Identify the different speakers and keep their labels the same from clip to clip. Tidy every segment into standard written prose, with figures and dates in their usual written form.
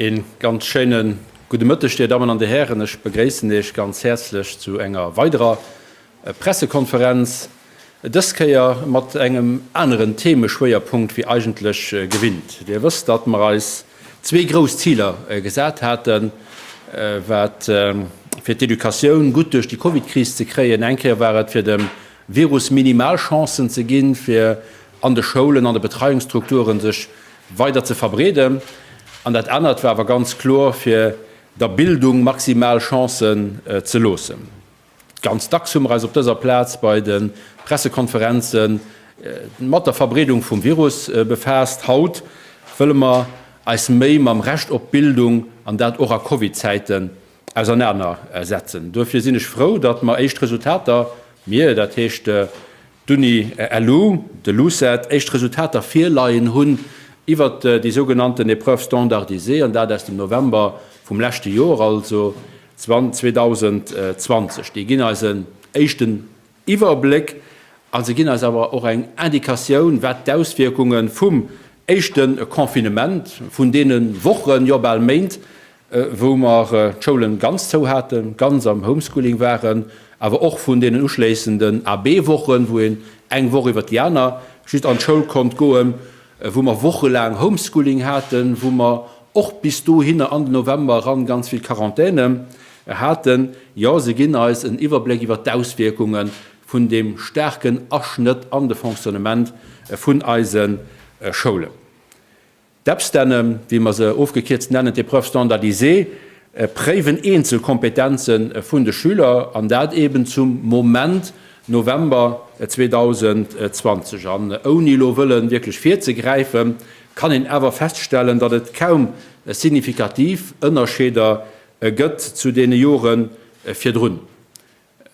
Speaker 1: Een ganz schéinen gudde Mëtteg, Dir Dammen an Dir Hären. Ech begréissen Iech ganz häerzlech zu enger weiderer Pressekonferenz, dës Kéier mat engem aneren Themeschwéierpunkt wéi eigentlech gewinnt. Dir wësst, datt mer eis zwee grouss Ziler gesat haten, wat fir d'Educatioun gutt duerch déi Covid-Kris ze kréien. Eng Kéier war et, fir dem Virus minimal Chancen ze ginn, fir an de Schoulen, an de Betreiungsstrukturen sech weider ze verbreeden. An dat anert war awer ganz kloer, fir der Bildung maximal Chancen ze loossen. Ganz dacks hu mer eis op dëser Plaz bei de Pressekonferenze mat der Verbreedung vum Virus befaasst. Haut wëlle mer eis méi mam Recht op Bildung, an dat och a Covid-Zäiten, ausernanersetzen. Duerfir sinn ech frou, datt mer éischt Resultater, mir, dat heescht d'Uni LU, de LUCET, éischt Resultater virleien hunn iwwert déi sougenannten Épreuves standardisées, an dat aus dem November vum leschte Joer, also 2020. Déi ginn eis en éischten Iwwerbléck a se ginn eis awer och eng Indikatioun, wat d'Auswierkunge vum éischte Confinement, vun deene Wochen, jo bal Méint, wou mer d'Schoulen ganz zou haten, ganz am Homeschooling waren, awer och vun deenen uschléissenden AB-Wochen, wou een eng Woch iwwer déi aner just an d'Schoul konnt goen, wou mer wochelaang Homeschooling haten, wou mer och bis dohinner an den November eran ganz vill Quarantäne haten. Jo, se ginn eis en Iwwerbléck iwwer d'Auswierkunge vun deem staarken Aschnëtt an de Fonctionnement vun eise Schoulen. D'EPSTENne, wéi mer se ofgekierzt nennen, d'Épreuves standardisées, préiwen eenzel Kompetenze vun de Schüler, an dat eben zum Moment November 2020. An ouni elo wëlle wierklech virzegräifen, kann een awer feststellen, datt et kaum signifikativ Ënnerscheeder gëtt zu deene Jore virdrun.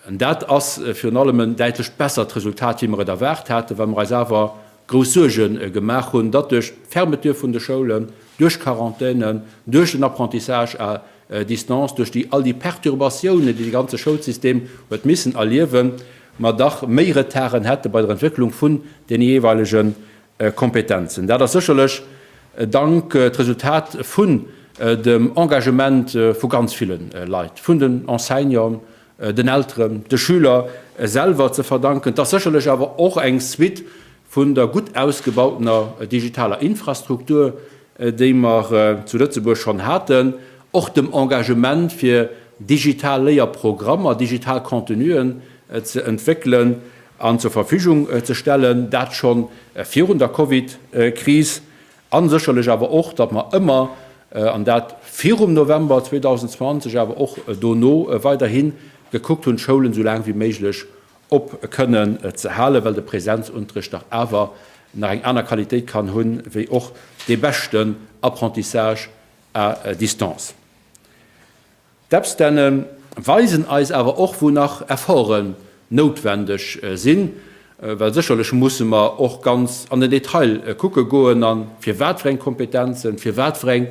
Speaker 1: An dat ass virun allem en däitlech bessert Resultat, wéi mer et erwaart haten, well mer eis awer grouss Suerge gemaach hunn, datt duerch d'Fermeture vun de Schoulen, duerch Quarantänen, duerch den Apprentissage à distance, duerch déi all déi Perturbatiounen, déi de ganze Schoulsystem huet missen erliewen, mer dach méi Retarden hätte bei der Entwécklung vun deene jeeweilege Kompetenzen. Dat ass sécherlech dank d'Resultat vun dem Engagement vu ganz ville Leit, vun den Enseignanten, den Elteren, de Schüler selwer ze verdanken. Et ass sécherlech awer och eng Suite vun der gutt ausgebautener digitaler Infrastruktur, déi mer zu Lëtzebuerg schonn haten, och dem Engagement fir digital Léierprogrammer, digital Contenuen ze entwéckelen an zur Verfügung ze stellen, dat scho virun der Covid-Kris, a sécherlech awer och, datt mer ëmmer, an dat virum November 2020, awer och dono weiderhi gekuckt hunn, d'Schoulen esou laang wéi méiglech op kënnen ze halen, well de Präsenzunterricht dach awer nach eng aner Qualitéit kann hunn, wéi och dee beschten Apprentissage à distance. D'Abstänne weisen eis awer och, wou nach Efforten noutwendeg sinn, well sécherlech musse mer och ganz an den Detail kucke goen a fir wat fir eng Kompetenzen, fir wat fir eng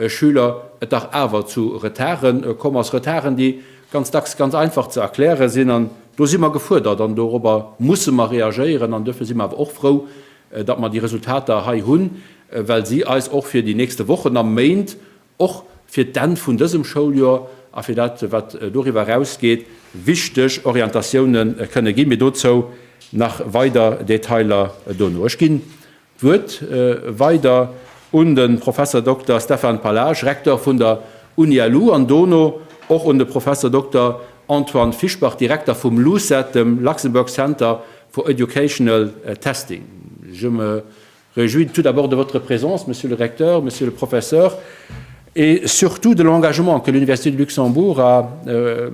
Speaker 1: Schüler et dach awer zu Retarde komm ass. Retarden, déi ganz dacks ganz einfach ze erkläre sinn. An do si mer gefuerdert an dorobber musse mer reagéieren. An duerfir si mer awer och frou, datt mer déi Resultater hei hunn, well si eis och fir déi nächste Wochen a Méint och fir d'Enn vun dësem Schouljoer a fir dat, wat doriwwer erausgeet, wichteg Orientatioune kënne ginn. Mee dozou nach weider Detailer dono. Ech ginn d'Wuert weider un de Professor Dokter Stefan Pallage, Recteur vun der UniLu, an dono och un de Professor Dokter Antoine Fischbach, Direkter vum LUCET, dem Luxembourg Center for Educational Testing. Je me réjouis tout d'abord de votre présence, Monsieur le Recteur, Monsieur le Professeur, et surtout de l'engagement que l'Université de Luxembourg a euh,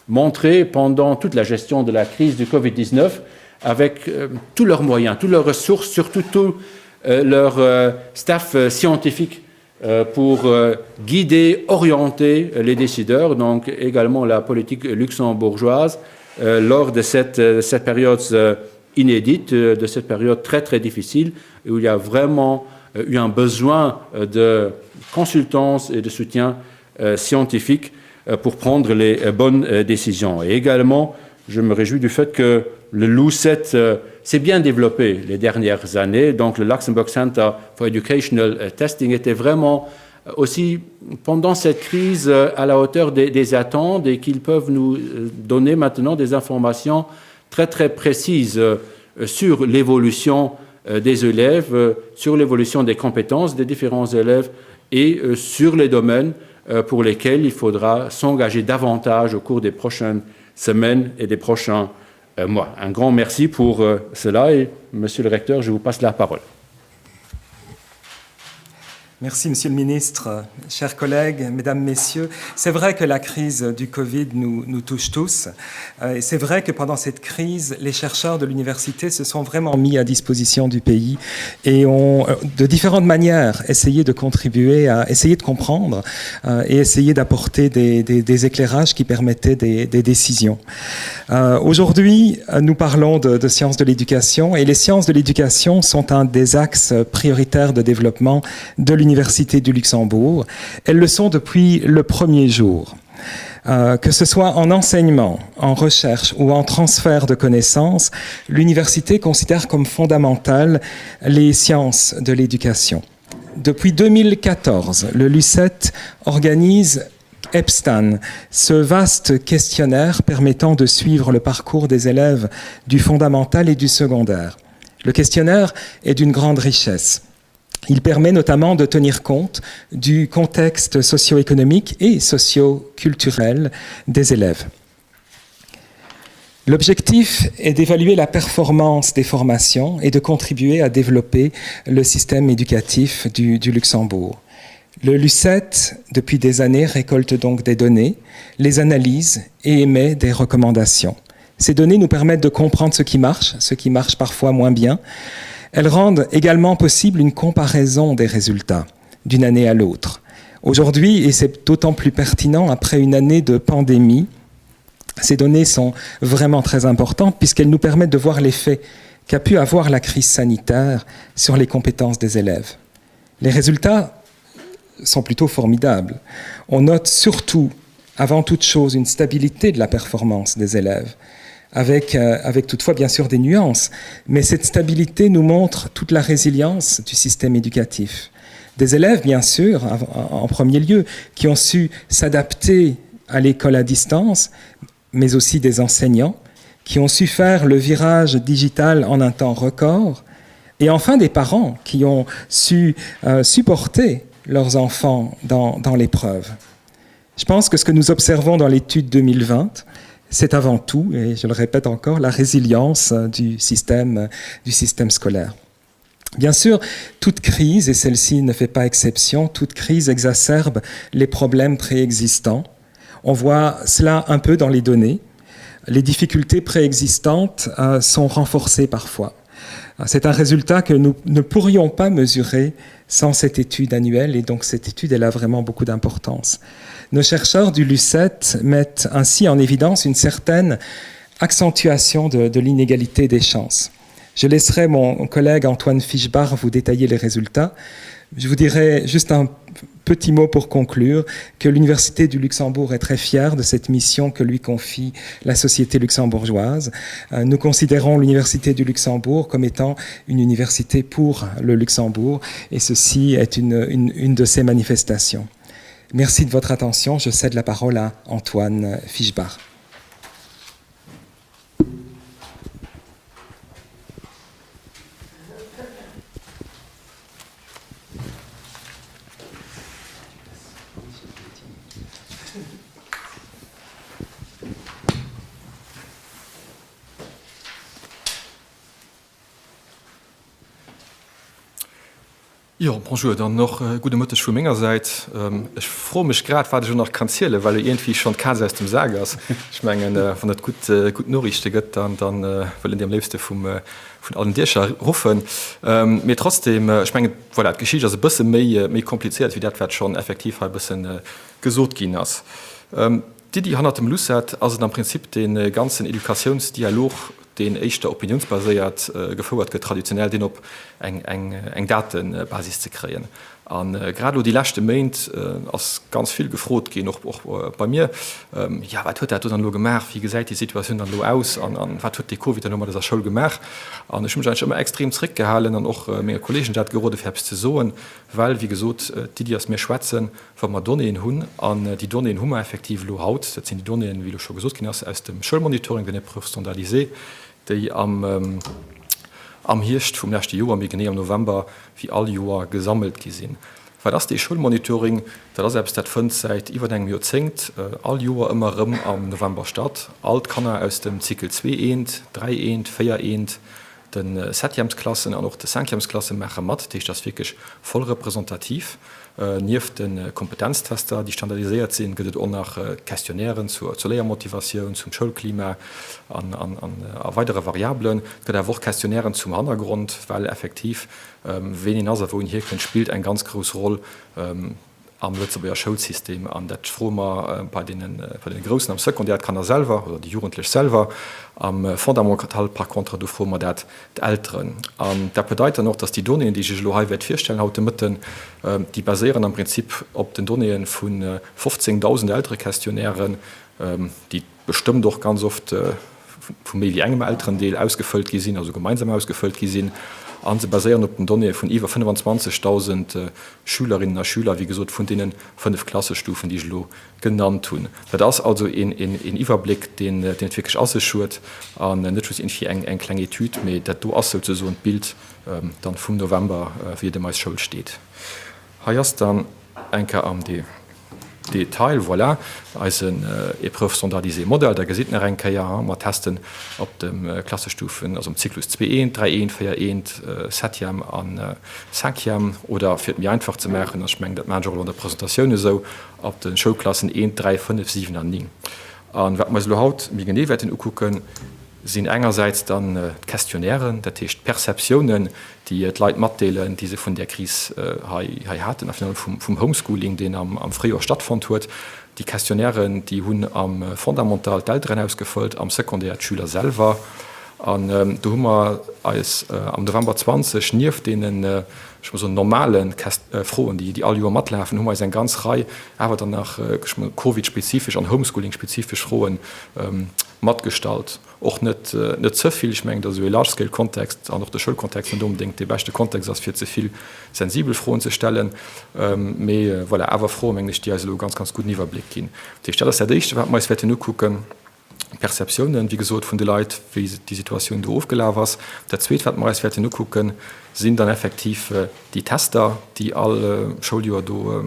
Speaker 1: montré pendant toute la gestion de la crise du Covid-19 avec euh, tous leurs moyens, toutes leurs ressources, surtout tout euh, leur euh, staff euh, scientifique euh, pour euh, guider, orienter les décideurs, donc également la politique luxembourgeoise, euh, lors de cette, euh, cette période euh, inédite, euh, de cette période très très difficile, où il y a vraiment euh, eu un besoin euh, de consultance et de soutien euh, scientifique euh, pour prendre les euh, bonnes euh, décisions. Et également, je me réjouis du fait que le LU7 euh, s'est bien développé les dernières années. Donc le Luxembourg Center for Educational euh, Testing était vraiment aussi pendant cette crise à la hauteur des, des attentes et qu'ils peuvent nous donner maintenant des informations très très précises sur l'évolution des élèves, sur l'évolution des compétences des différents élèves et sur les domaines pour lesquels il faudra s'engager davantage au cours des prochaines semaines et des prochains mois. Un grand merci pour cela et Monsieur le Recteur, je vous passe la parole.
Speaker 2: Merci, Monsieur le Ministre, chers collègues, Mesdames, Messieurs. C'est vrai que la crise du Covid nous, nous touche tous. Euh, et c'est vrai que pendant cette crise, les chercheurs de l'université se sont vraiment mis à disposition du pays et ont, euh, de différentes manières, essayé de contribuer à essayer de comprendre euh, et essayer d'apporter des, des, des éclairages qui permettaient des, des décisions. Euh, Aujourd'hui, nous parlons de, de sciences de l'éducation et les sciences de l'éducation sont un des axes prioritaires de développement de l'Université du Luxembourg. Elles le sont depuis le premier jour. Euh, que ce soit en enseignement, en recherche ou en transfert de connaissances, l'université considère comme fondamentales les sciences de l'éducation. Depuis 2014, le LUCET organise Epstein, ce vaste questionnaire permettant de suivre le parcours des élèves du fondamental et du secondaire. Le questionnaire est d'une grande richesse. Il permet notamment de tenir compte du contexte socio-économique et socio-culturel des élèves. L'objectif est d'évaluer la performance des formations et de contribuer à développer le système éducatif du, du Luxembourg. Le LUCET, depuis des années, récolte donc des données, les analyse et émet des recommandations. Ces données nous permettent de comprendre ce qui marche, ce qui marche parfois moins bien. Elles rendent également possible une comparaison des résultats d'une année à l'autre. Aujourd'hui, et c'est d'autant plus pertinent après une année de pandémie, ces données sont vraiment très importantes puisqu'elles nous permettent de voir l'effet qu'a pu avoir la crise sanitaire sur les compétences des élèves. Les résultats sont plutôt formidables. On note surtout, avant toute chose, une stabilité de la performance des élèves avec, euh, avec toutefois bien sûr des nuances. Mais cette stabilité nous montre toute la résilience du système éducatif. Des élèves, bien sûr, en premier lieu, qui ont su s'adapter à l'école à distance, mais aussi des enseignants qui ont su faire le virage digital en un temps record, et enfin des parents qui ont su euh, supporter leurs enfants dans, dans l'épreuve. Je pense que ce que nous observons dans l'étude 2020, c'est avant tout, et je le répète encore, la résilience du système, du système scolaire. Bien sûr, toute crise, et celle-ci ne fait pas exception, toute crise exacerbe les problèmes préexistants. On voit cela un peu dans les données. Les difficultés préexistantes euh, sont renforcées parfois. C'est un résultat que nous ne pourrions pas mesurer sans cette étude annuelle, et donc cette étude, elle a vraiment beaucoup d'importance. Nos chercheurs du LUCET mettent ainsi en évidence une certaine accentuation de, de l'inégalité des chances. Je laisserai mon collègue Antoine Fischbach vous détailler les résultats. Je vous dirai juste un petit mot pour conclure que l'Université du Luxembourg est très fière de cette mission que lui confie la société luxembourgeoise. Euh, nous considérons l'Université du Luxembourg comme étant une université pour le Luxembourg et ceci est une, une, une de ses manifestations. Merci de votre attention. Je cède la parole à Antoine Fischbach.
Speaker 3: Jo, bonjour, dann och gudde Mëtteg vu menger Säit. Ech froe mech grad, wat ech elo nach kann zielen, well jo iergendwéi schonn d'Kaz aus dem Sak ass. Ech mengen, wann et gutt, gutt Noriichte gëtt, dann, dann wëll een déi am léifste vum, vun allen Diecher ruffen. Mee trotzdem, ech mengen, voilà, d'Geschicht ass e bësse méi, méi komplizéiert wéi dat, wat schonn effektiv hei e bësse gesot ginn ass. D'Iddi hannert dem LUCET ass et am Prinzip, dee ganzen Educatiounsdialog, deen éischter opiniounsbaséiert gefouert gëtt traditionell, deen op eng Datebasis ze kréien. A grad elo déi leschte Méint ass ganz vill gefrot ginn, och bei mir, Jo, wat huet dat do dann elo gemaach? Wéi gesäit déi Situatioun dann elo aus? An wat huet dee Covid dann elo mat eiser Schoul gemaach? An ech hu mech eigentlech ëmmer extrem zréckgehalen an och menge Kolleegen dat gerode fir eppes ze soen, well, wéi gesot, d'Iddi ass, mir schwätzen, wa mer Donnéeën hunn. An déi Donnéeën hu mer effektiv elo haut. Dat sinn déi Donnéeën, wéi elo scho gesot ginn ass, aus dem Schoulmonitoring, den Épreuves standardisées, déi am am Hierscht vum leschte Joer, méi genee am November, wéi all Joer gesammelt gi sinn. Wat ass dee Schoulmonitoring? Dat ass eppes, dat fënnt säit iwwer engem Joerzéngt all Joer ëmmer erëm am November statt. All d'Kanner aus dem Cycle zwee eent, dräi eent, véier eent, de Septièmesklassen an och de Cinquièmesklasse maache mat. Dat heescht, dat ass wierklech voll representativ. Nieft de Kompetenztester, déi standardiséiert sinn, gëtt et och nach Questionnairen zur Léiermotivatioun, zum Schoulklima an a weidere Variabelen. Et gëtt awer och Questionnairen zum Hannergrond, well effektiv ween een ass a wou een hierkënnt, spillt eng ganz grouss Roll am Lëtzebuerger Schoulsystem. An dat froe mer bei deene Groussen am Secondaire, d'Kanner selwer oder déi Jugendlech selwer. Am Fondamental par contre, do froe mer dat d'Elteren. An dat bedeit dann och, dass déi Donnéeën, déi ech Iech elo hei wäert virstellen haut de Mëtten, déi baséieren am Prinzip op den Donnéeë vu 15.000 Elterequestionnairen, déi bestëmmt och ganz oft vu méi wéi engem Elterendeel ausgefëllt gi sinn, also gemeinsam ausgefëllt gi sinn. A se baséieren op den Donnéeë vun iwwer 25.000 Schülerinnen a Schüler, wéi gesot vun deene fënnf Klassestufen, déi ech elo genannt hunn. Dat ass also een Iwwerbléck, deen et wierklech a sech huet an net just iergendwéi eng kleng Etüd, mee dat do ass souzesoen d'Bild dann vum November, wéi et ëm eis Schoul steet. Hei ass dann eng Kéier am Detail, voilà, eisen Épreuve standardisée Modell. Der gesitt nach eng Kéier, mer testen op de Klassestufen, also am Zyklus zwee eent, dräi eent, véier eent, septième a cinquième, oder fir et méi einfach ze maachen, ech mengen dat maachen ech och elo an der Presentatioun esou, Op de Schoulklassen 1, 3, 5, 7 an 9. A wat mer eis elo haut méi genee wäerten ukucken, sinn engersäits dann d'Questionnairen, dat heescht d'Perceptiounen, déi d'Leit matdeelen, déi se vun där Kris hei haten a virun allem vum Homeschooling, deen am Fréijoer stattfonnt huet. Déi Questionnairen, déi hunn am Fondamental d'Elteren ausgefëllt, am Secondaire d'Schüler selwer. An do hu mer eis am November 20 nieft deenen, ech muss soen, normale Froen, déi all Joer matlafen, hu mer eis eng ganz Rei awer dann nach Covid-spezifesch an Homeschooling-spezifesch Froe matgestallt. Och net ze vill. Ech mengen, datt esou ee Large-Scale-Kontext an och de Schoulkontext net onbedéngt dee beschte Kontext ass, fir ze vill sensibel Froen ze stellen. Mee voilà, awer Froen, mengen ech, déi eis elo e ganz, ganz gudden Iwwerbléck ginn. Dat heescht, dat ass dat Éischte, wat mer eis wäerten ukucken. D'Perceptiounen, wéi gesot, vun de Leit, wéi déi Situatioun do ofgelaf ass. Dat Zweet, wat mer eis wäerten ukucken, sinn dann effektiv déi Tester, déi all Schouljoer do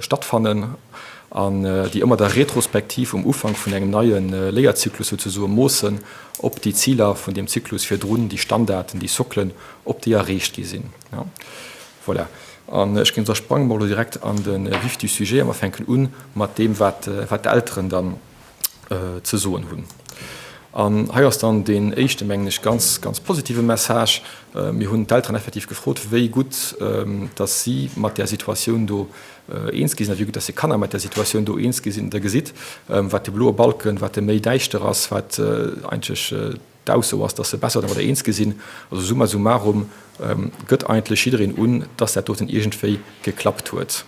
Speaker 3: stattfannen an déi ëmmer da retrospektiv um Ufank vun engem neie Léierzyklus souzesoe moossen, ob déi Ziler vun deem Zyklus virdrun, déi Standarden, déi Soclen, ob déi erreecht gi sinn. Voilà. An ech géing soen, sprange mer elo direkt an de Vif du sujet a mer fänken u mat deem, wat d'Elteren dann ze soen hunn. An hei ass dann deen éischte, mengen ech, ganz, ganz positive Message. Mir hunn d'Elteren effektiv gefrot, wéi gutt dass si mat där Situatioun do eens gi sinn a wéi gutt dass hir Kanner mat där Situatioun do eens gi sinn. Der gesitt, wat de bloe Balken, wat e méi däischter ass, wat eigentlech D'Ausso ass, dass se besser domadder eens gi sinn. Also summa summarum gëtt eigentlech jiddereen un, dass dat doten iergendwéi geklappt huet.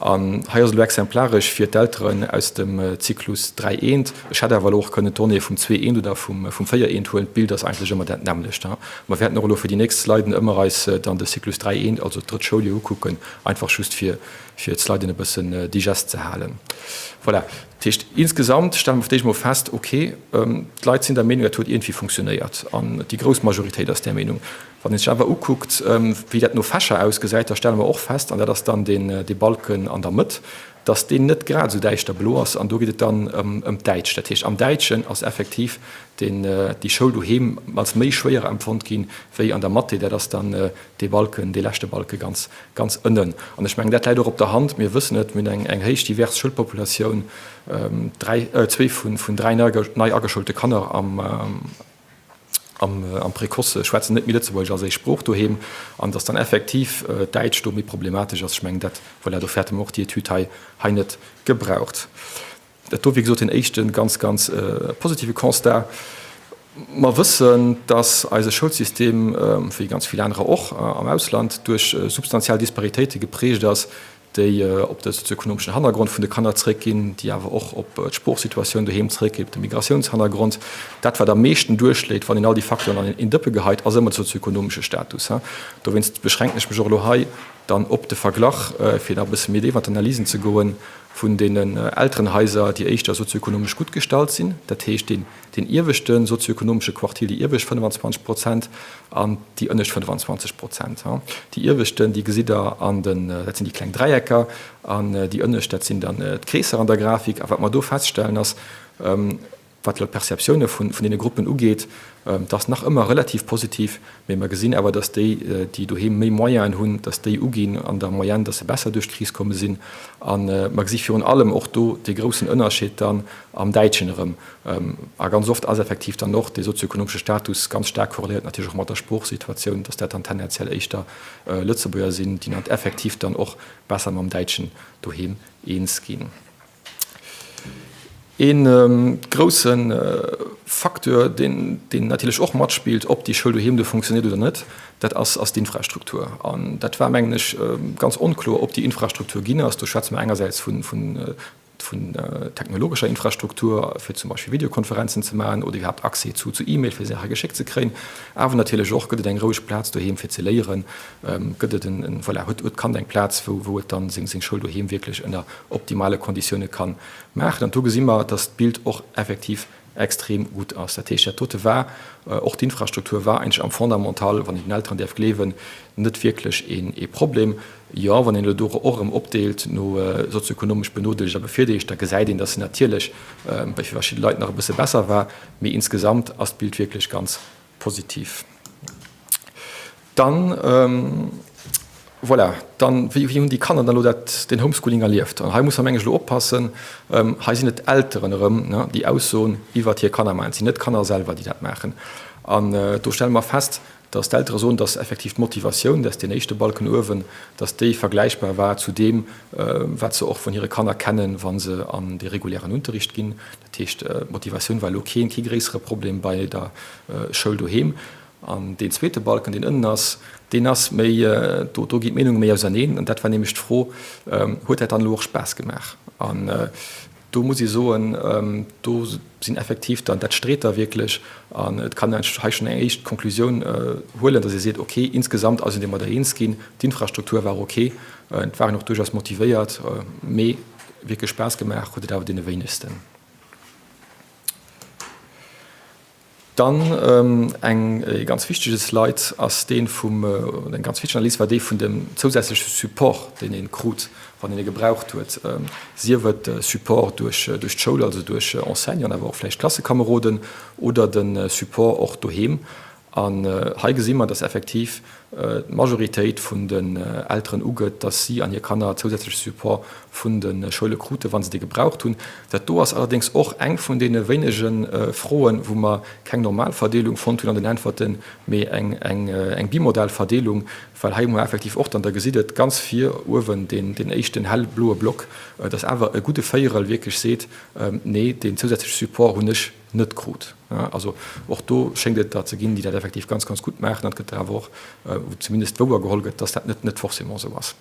Speaker 3: An hei ass et elo exemplaresch fir d'Elteren aus dem Zyklus 3 eent. Ech hätt awer elo och kënnen d'Donnéeë vum 2 eent oder vum 4 eent huelen. D'Bild ass eigentlech ëmmer dat nämmlecht. Mer wäerten och elo fir déi nächst Sliden ëmmer eis dann de Zyklus 3 eent, also d'drëtt Schouljoer ukucken, einfach just fir d'Sliden e bëssen digest ze halen. Voilà. Dat heescht, insgesamt stelle mer fir d'éischt emol fest, okay, d'Leit sinn der Meenung, dat huet iergendwéi funktionéiert. An déi grouss Majoritéit ass där Meenung. Wann ee sech awer ukuckt, wéi dat no Fächer ausgesäit, da stelle mer och fest, an dat ass dann deen, dee Balken an der Mëtt, dass deen net grad esou däischter blo ass. An do geet et dann ëm d'Däitsch. Dat heescht, am Däitschen ass effektiv deen, déi Schoul doheem als méi schwéier empfonnt ginn, wéi an der Mathé. Dat ass dann dee Balken, dee leschte Balke ganz, ganz ënnen. An ech mengen, dat läit och op der Hand. Mir wëssen et, mir hunn eng héich divers Schoulpopulatioun, dräi, zwee vun dräi nei ageschoulte Kanner am Précoce schwätzen net méi Lëtzebuergesch als éischt Sprooch doheem. An datt dann effektiv d'Däitsch do méi problematesch ass, ech mengen, dat, voilà, dofir hätte mer och déi Etüd hei net gebraucht. Dat do, wéi gesot, den éischte ganz, ganz positive Constat. Mer wëssen, dass eise Schoulsystem, wéi ganz vill anerer och am Ausland, duerch substantiell Disparitéite geprägt ass, déi op de sozioekonomeschen Hannergrond vun de Kanner zeréckginn, déi awer och op d'Sproochsituatioun doheem zeréckginn, op de Migratiounshannergrond. Dat, wat am meeschten duerchschléit, wann een all déi Facteuren an een Dëppe geheit, ass ëmmer de sozioekonomesche Status. Dowéinst beschränken ech mech och elo hei dann op de Verglach, fir nach e bësse méi déif an d'Analysen ze goen, vun deenen Elterenhaiser, déi éischter sozioekonomesch gutt gestallt sinn, dat heescht deen deen ieweschte sozioekonomesche Quartil, déi iewescht 25 Prozent an déi ënnescht 25 Prozent. Déi ieweschten, déi gesitt Der an den, dat sinn déi kleng Dräiecker, an déi ënnescht, dat sinn dann d'Kreesser an der Grafik. A wat mer do feststellen ass, wat elo d'Perceptioune vun deene Gruppen ugeet, dat ass nach ëmmer relativ positiv, mee mer gesinn awer, dass déi, déi doheem méi Moyenen hunn, dass déi uginn an der Moyenne, dass se besser duerch d'Kris komme sinn. A mer gesi virun allem och do dee groussen Ënnerscheed dann am Däitschen erëm. A ganz oft ass effektiv dann och dee sozioekonomesche Status ganz staark korreléiert natierlech och mat der Sproochsituatioun, dass dat dann tendenziell éischter Lëtzebuerger sinn, déi dann effektiv dann och besser mam Däitschen doheem eens ginn. Ee grousse Facteur, deen natierlech och matspillt, ob déi Schoul doheem do funktioniert oder net, dat ass ass d'Infrastruktur. An dat war, mengen ech, ganz onkloer, ob déi Infrastruktur ginn ass. Do schwätze mer engersäits vun vun technologescher Infrastruktur, fir zum Beispill Videokonferenzen ze maachen oder iwwerhaapt Accès zu zu E-Mail, fir Saache geschéckt ze kréien. Awer natierlech och, gëtt et eng roueg Plaz doheem fir ze léieren, gëtt et en, voilà, huet huet d'Kand eng Plaz, wou wou et dann seng seng Schoul doheem wierklech ënner optimale Konditioune kann maachen. An do gesi mer, dass d'Bild och effektiv extrem gutt ass. Dat heescht, dat dote war, och d'Infrastruktur war eigentlech am Fondamental, wann een den Elteren däerf gleewen, net wierklech een ee Problem. Jo, wann een elo do och erëm opdeelt no sozioekonomesch benodeelegt a bevirdeelegt, da gesäit een, dass se natierlech bei verschidde Leit nach e bësse besser war, mee insgesamt ass d'Bild wierklech ganz positiv. Dann, voilà, dann, wéi hunn déi Kanner dann elo dat, den Homeschooling erlieft? An hei muss mer, meng ech, elo oppassen, hei sinn et d'Elteren erëm, ne, déi Aussoen iwwert hir Kanner maachen. Et sinn net d'Kanner selwer, déi dat maachen. An do stelle mer fest, dass d'Eltere soen, dass effektiv d'Motivatioun, dat ass deen éischte Balken uewen, dass déi vergläichbar war zu deem, wat se och vun hire Kanner kennen, wa se an de regulären Unterricht ginn. Dat heescht, d'Motivatioun war elo keen, kee gréissere Problem bei der Schoul doheem. An deen zweete Balken, deen ënnen ass, deen ass méi, do, do ginn d'Meenunge méi auserneen. An dat war nämlech d'Fro, Huet dat dann elo och Spaass gemaach? An do muss ee soen, do sinn effektiv dann, dat street da wierklech. An et kann een hei schonn eng éischt Konklusioun huelen, datt ee seet, okay, insgesamt ass een domadder eens ginn, d'Infrastruktur war okay, et waren och duerchaus motivéiert, mee wierklech Spaass gemaach huet et awer deene wéinegsten. Dann eng e ganz wichtege Slide ass dee vum, oder eng ganz wichteg Analys war déi vun dem zousätzleche Support, deen ee krut, wann een e gebraucht huet, sief et Support duerch duerch d'Schoul, also duerch Enseignanten, awer och vläicht Klassekomeroden oder de Support och doheem. An hei gesi mer, dass effektiv d'Majoritéit vun den Elteren ugëtt, dass si an hir Kanner zousätzleche Support vun de Schoule kruten, wa se dee gebraucht hunn. Dat do ass allerdéngs och eng vun deene wéinege Froen, wou mer keng Normalverdeelung fonnt hunn an den Äntwerten, mee eng bimodal Verdeelung, well hei hu mer effektiv och dann, da gesitt et ganz vir uewen, deen éischten hellbloe Block, dass awer e gudde Véierel wierklech seet, Nee, deen zousätzleche Support hunn ech net krut. Also och do schéngt et der ze ginn, déi dat effektiv ganz, ganz gutt maachen. An et gëtt der awer och, wou zumindest wouer geholl gëtt, dass dat net net forcément esou ass.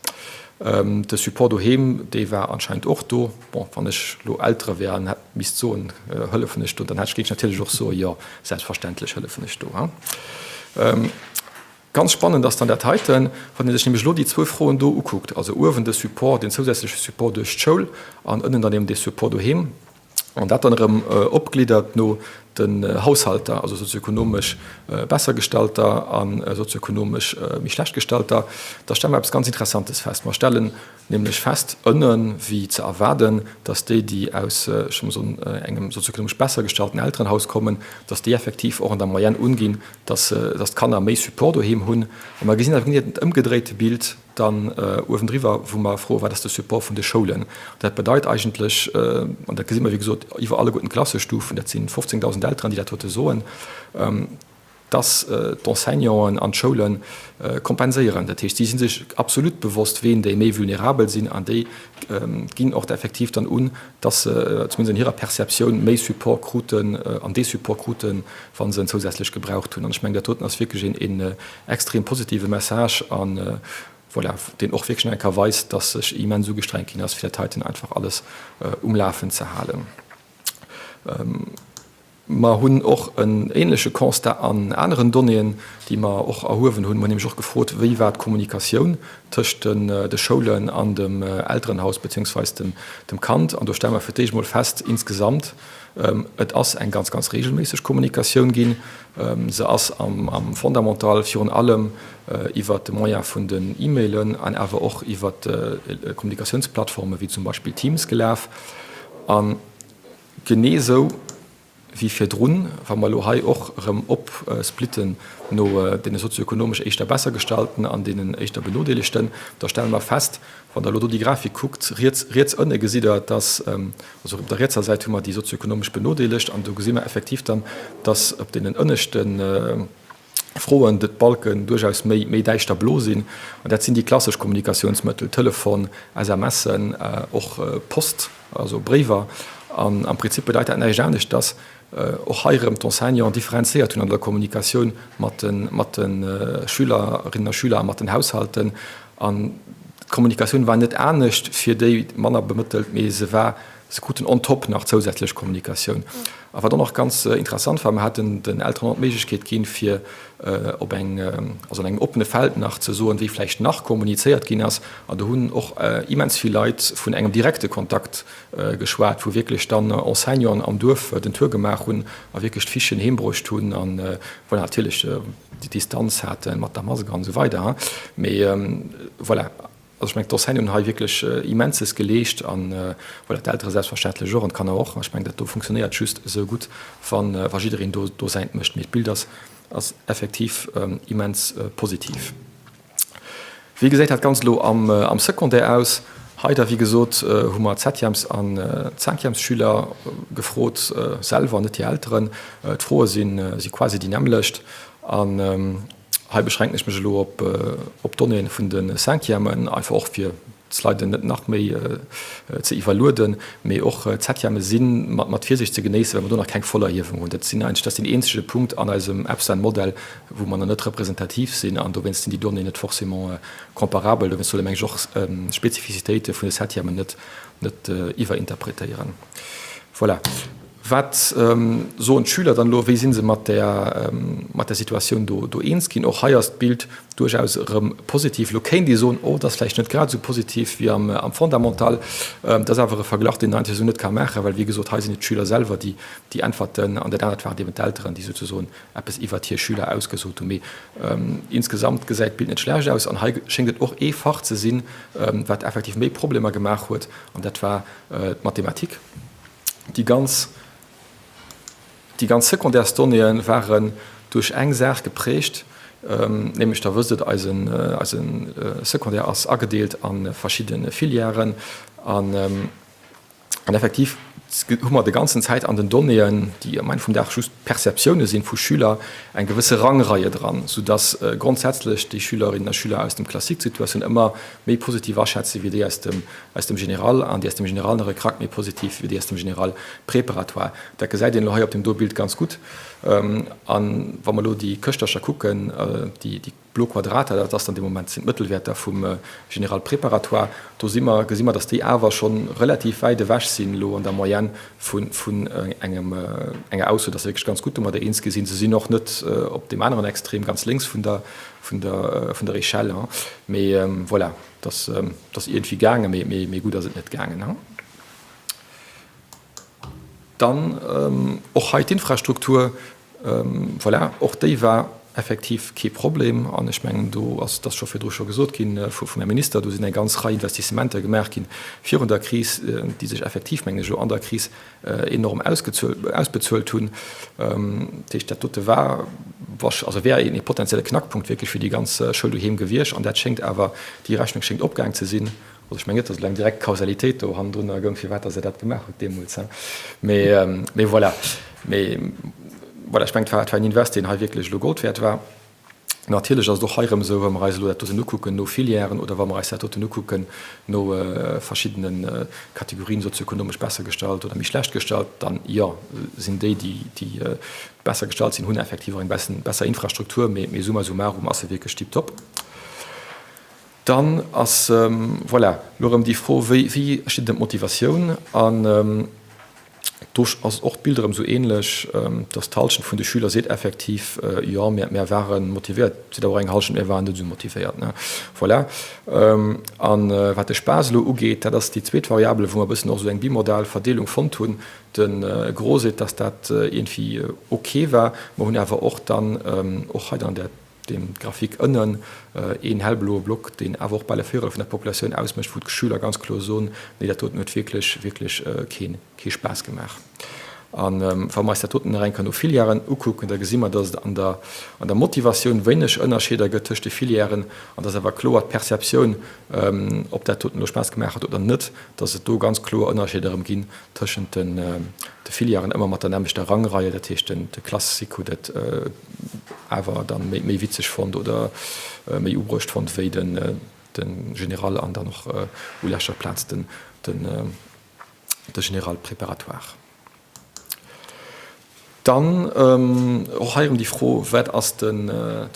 Speaker 3: De Support doheem, dee war anscheinend och do. Bon, wann ech elo Eltere wär an hätt misst soen, hëllefen ech do, dann hätt ech, géing ech natierlech och soen, jo, selbstverständlech hëllefen ech do. Ganz spannend ass dann dat heiten, wann ee sech nämlech elo déi zwou Froen do ukuckt, also uewen de Support, deen zousätzleche Support duerch d'Schoul an ënnen dann eben dee Support doheem, an dat dann erëm opgliddert no den Haushalter, also sozioekonomesch besser gestallter a sozioekonomesch méi schlecht gestallter, da stelle mer eppes ganz Interessantes fest. Mer stellen nämlech fest, ënnen, wéi ze erwaarden, dass déi, déi aus, ech wëll mol soen, engem sozioekonomesch besser gestallten Elterenhaus kommen, dass déi effektiv och an der Moyenne unginn, dass dass d'Kanner méi Support doheem hunn. A mer gesinn awer genee dat ëmgedréite Bild dann uewendriwwer, wou mer froen, Wat ass de Support vun de Schoulen? Dat bedeit eigentlech, an dat gesi mer, wéi gesot, iwwer alleguerten d'Klassestufen, dat si 15.000 Elteren, déi dat dote soen. dass d'Enseignanten an d'Schoule kompenséieren. Dat heescht, si si sech absolut bewosst, ween déi méi vulnerabel sinn an déi ginn och effektiv dann un, dass se zumindest an hirer Perceptioun méi Support kruten an dee Support kruten, wa se en zousätzlech gebraucht hunn. An ech mengen, dat doten ass wierklech een extrem positive Message an, voilà, deen och wierklech nach eng Kéier weist, dass sech immens ugestrengt ginn ass, fir dat heiten einfach alles um Lafen ze halen. Mer hunn och en ähnleche Constat an aneren Donnéeën, déi mer och erhuewen hunn. Mer hunn nämlech och gefrot, Wéi war d'Kommunikatioun tëscht de Schoulen an dem Elterenhaus beziéungsweis dem Kand? An do stelle mer fir d'éischt emol fest, insgesamt, et ass eng ganz, ganz regelméisseg Kommunikatioun ginn. Se ass am Fondamental virun allem iwwert de Moyen vun den E-Mailen an awer och iwwert Kommunikatiounsplattforme wéi zum Beispill Teams gelaf. A genee esou wéi virdrun, wa mer elo hei och erëm opsplitten no deene sozioekonomesch éischter Bessergestallten an deenen éischter Benodeelegten, da stelle mer fest, wann Der elo do déi Grafik kuckt, riets, riets ënne gesitt Der, dass, also op der rietser Säit hu mer déi sozioekonomesch Benodeelegt an do gesi mer effektiv dann, dass op deenen ënneschte Froen d'Balken duerchaus méi, méi däischter blo sinn. An dat sinn déi klassesch Kommunikatiounsmëttel, Telefon, SMSen, och Post, also Bréiwer. An am Prinzip bedeit dat näischt anescht, dass och hei erëm d'Enseignanten differenzéiert hunn an der Kommunikatioun mat de, mat de Schülerinnen a Schüler a mat den Haushalten. An d'Kommunikatioun war net anescht fir déi manner bemëttelt, mee se war Se kruten on top nach zousätzlech Kommunikatioun. A wat och nach ganz interessant war, mer haten den Elteren och d'Méiglechkeet ginn, fir op eng, also an engem oppene Feld nach ze soen, wéi vläicht nach kommunizéiert ginn ass. An do hunn och immens vill Leit vun engem direkte Kontakt geschwat, wou wierklech dann Enseignanten am Duerf den Tour gemaach hunn a wierklech d'Fichen heembruecht hunn an, voilà, natierlech déi Distanz hate mat der Mask an esou weider. Mee voilà. Also ech mengen, d'Enseignanten hunn hei wierklech Immenses geleescht an, voilà, d'Eltere selbstverständlech och an d'Kanner och. Ech mengen, dat do funktionéiert just esou gutt, wa jiddereen do do säint mécht. Mee d'Bild ass ass effektiv immens positiv. Wéi gesäit dat Ganzt elo am am Secondaire aus? Hei da, wéi gesot, hu mer d'Septièmes an d'Cinquièmes-Schüler gefrot selwer, net hir Elteren. D'Froe si si quasi déi nämmlecht an, Hei beschränken ech mech elo op d'Donnéeën vun de Cinquièmen, einfach och fir d'Sliden net nach méi ze iwwerlueden. Mee och d'Septièmë si mat Virsiicht ze genéissen, well mer do nach keng Vollerhiewung hunn. Dat sinn eigentlech, dat ass deen eenzege Punkt an eisem EPSEN-Modell, wou mer nach net representativ sinn an dowéinst sinn déi Donnéeën net forcément comparabel. Dowéinst soll ee meng ech och d'Spezifizitéite vun de Septièmen net iwwerinterpretéieren. Voilà. Wat soen d'Schüler dann elo? Wéi si se mat där, mat der Situatioun do, do eens ginn? Och hei ass d'Bild duerchaus erëm positiv. Elo kéint ee soen, oh, dat ass vläicht net grad esou positiv wéi am, am Fondamental. Dat ass awer e Verglach, deen een eigentlech esou net ka maachen, well, wéi gesot, hei sinn et d'Schüler selwer, déi déi äntwerten, an dat anert waren eben d'Elteren, déi souzesoen eppes iwwert hir Schüler ausgesot hunn. Mee insgesamt gesäit d'Bild net schlecht aus. An hei schéngt et och ee Fach ze sinn, wat effektiv méi Problemer gemaach huet, an dat war d'Mathematik. Déi ganz, déi ganz Secondaires-Donnéeë waren duerch eng Saach geprägt, nämlech, Der wësst et, eisen, eise Secondaire ass agedeelt a verschidde Filièren an, an effektiv hu mer de ganzen Zäit an den Donnéeën, déi am Enn vum Dag just Perceptioune sinn vu Schüler, eng gewësse Rangreie dran, soudass grondsätzlech déi Schülerinnen a Schüler aus dem Classique d'Situatioun ëmmer méi positiv aschätze wéi déi aus dem aus dem Général an déi aus dem Général nach e Krack méi positiv wéi déi aus dem Général préparatoire. Dat gesäit een elo hei op deem do Bild ganz gutt. A wa mer elo déi Këschtercher kucken, déi déi blo Quadrater, dat ass dann dee Moment sinn d'Mëttelwäerter vum Général préparatoire, do si mer, gesi mer, datt déi awer scho relativ wäit ewech sinn elo an der Moyenne vu vun engem enger Ausso, datt se wierklech ganz gutt domadder eens gi sinn. Se sinn och net op deem aneren Extrem ganz lénks vun der vun der vun der Échelle, mee voilà. Dass ass iergendwéi gaangen, mee méi gutt ass et net gaangen. Dann och hei d'Infrastruktur, voilà, och déi war effektiv kee Problem. An ech mengen, do ass, et ass scho virdru scho gesot gi vum Här Minister, do sinn eng ganz Rei Investissementer gemaach gi virun der Kris, déi sech effektiv, mengen ech, elo an der Kris enorm ausbezuelt hunn. Dat heescht, dat dote war, also wär een potenzielle Knackpunkt wierklech fir déi ganz Schoul doheem gewiescht. An dat schéngt awer, déi Rechnung schéngt opgaang ze sinn. Also ech mengen net, datt elo eng direkt Kausalitéit do hannendrunner goung, firwat datt Der dat gemaach hutt deemools. Mee, mee voilà. Mee. Voilà, ech mengen, et war, et war en Invest, deen hei wierklech elo Gold wäert war. Natierlech ass et och hei erëm esou, wa mer eis elo dat doten ukucken no Filièren oder wa mer eis dat doten ukucken no verschiddene Kategorien, sozioekonomesch besser gestallt oder méi schlecht gestallt, dann, jo, sinn déi, déi besser gestallt sinn, hunn effektiv och eng besser Infrastruktur, mee summa summarum ass se wierklech tiptop. Dann ass, voilà, elo erëm déi Fro, wéi steet et ëm d'Motivatioun? An do ass och d'Bild erëm esou ähnlech, dass d'Hallschent vun de Schüler seet effektiv, jo, mir ware motivéiert, seet awer och eng Hallschent, mir waren net esou motivéiert. Voilà. A wat de Spaass elo ugeet, dat ass déi zweet Variabele, wou mer e bëssen och esou eng bimodal Verdeelung fonnt hunn. De Gros seet, dass dat iergendwéi ok war. Mer hunn awer och dann och hei dann an där Deem Graphique ënnen, een hellbloe Block, deen awer och bal e Véierel vun der Populatioun ausmécht, wou d'Schüler ganz kloer soen, Nee, dat doten huet wierklech, wierklech keen, kee Spaass gemaach. A wa mer eis dat doten nach eng Kéier no Filièren ukucken, da gesi mer, dass et an der, an der Motivatioun wéineg Ënnerscheeder gëtt tëscht de Filièren an dass awer kloer d'Perceptioun, ob dat doten elo Spaass gemaach huet oder net, dass et do ganz kloer Ënnerscheeder erëm ginn tëschent de Filièren, ëmmer mat der nämmlechter Rangreihe, dat heescht, de Classique huet et awer dann méi witzeg fonnt oder méi ubruecht fonnt wéi den Général an dann och u leschter Plaz den Général préparatoire. Dann och hei erëm déi Fro, Wat ass de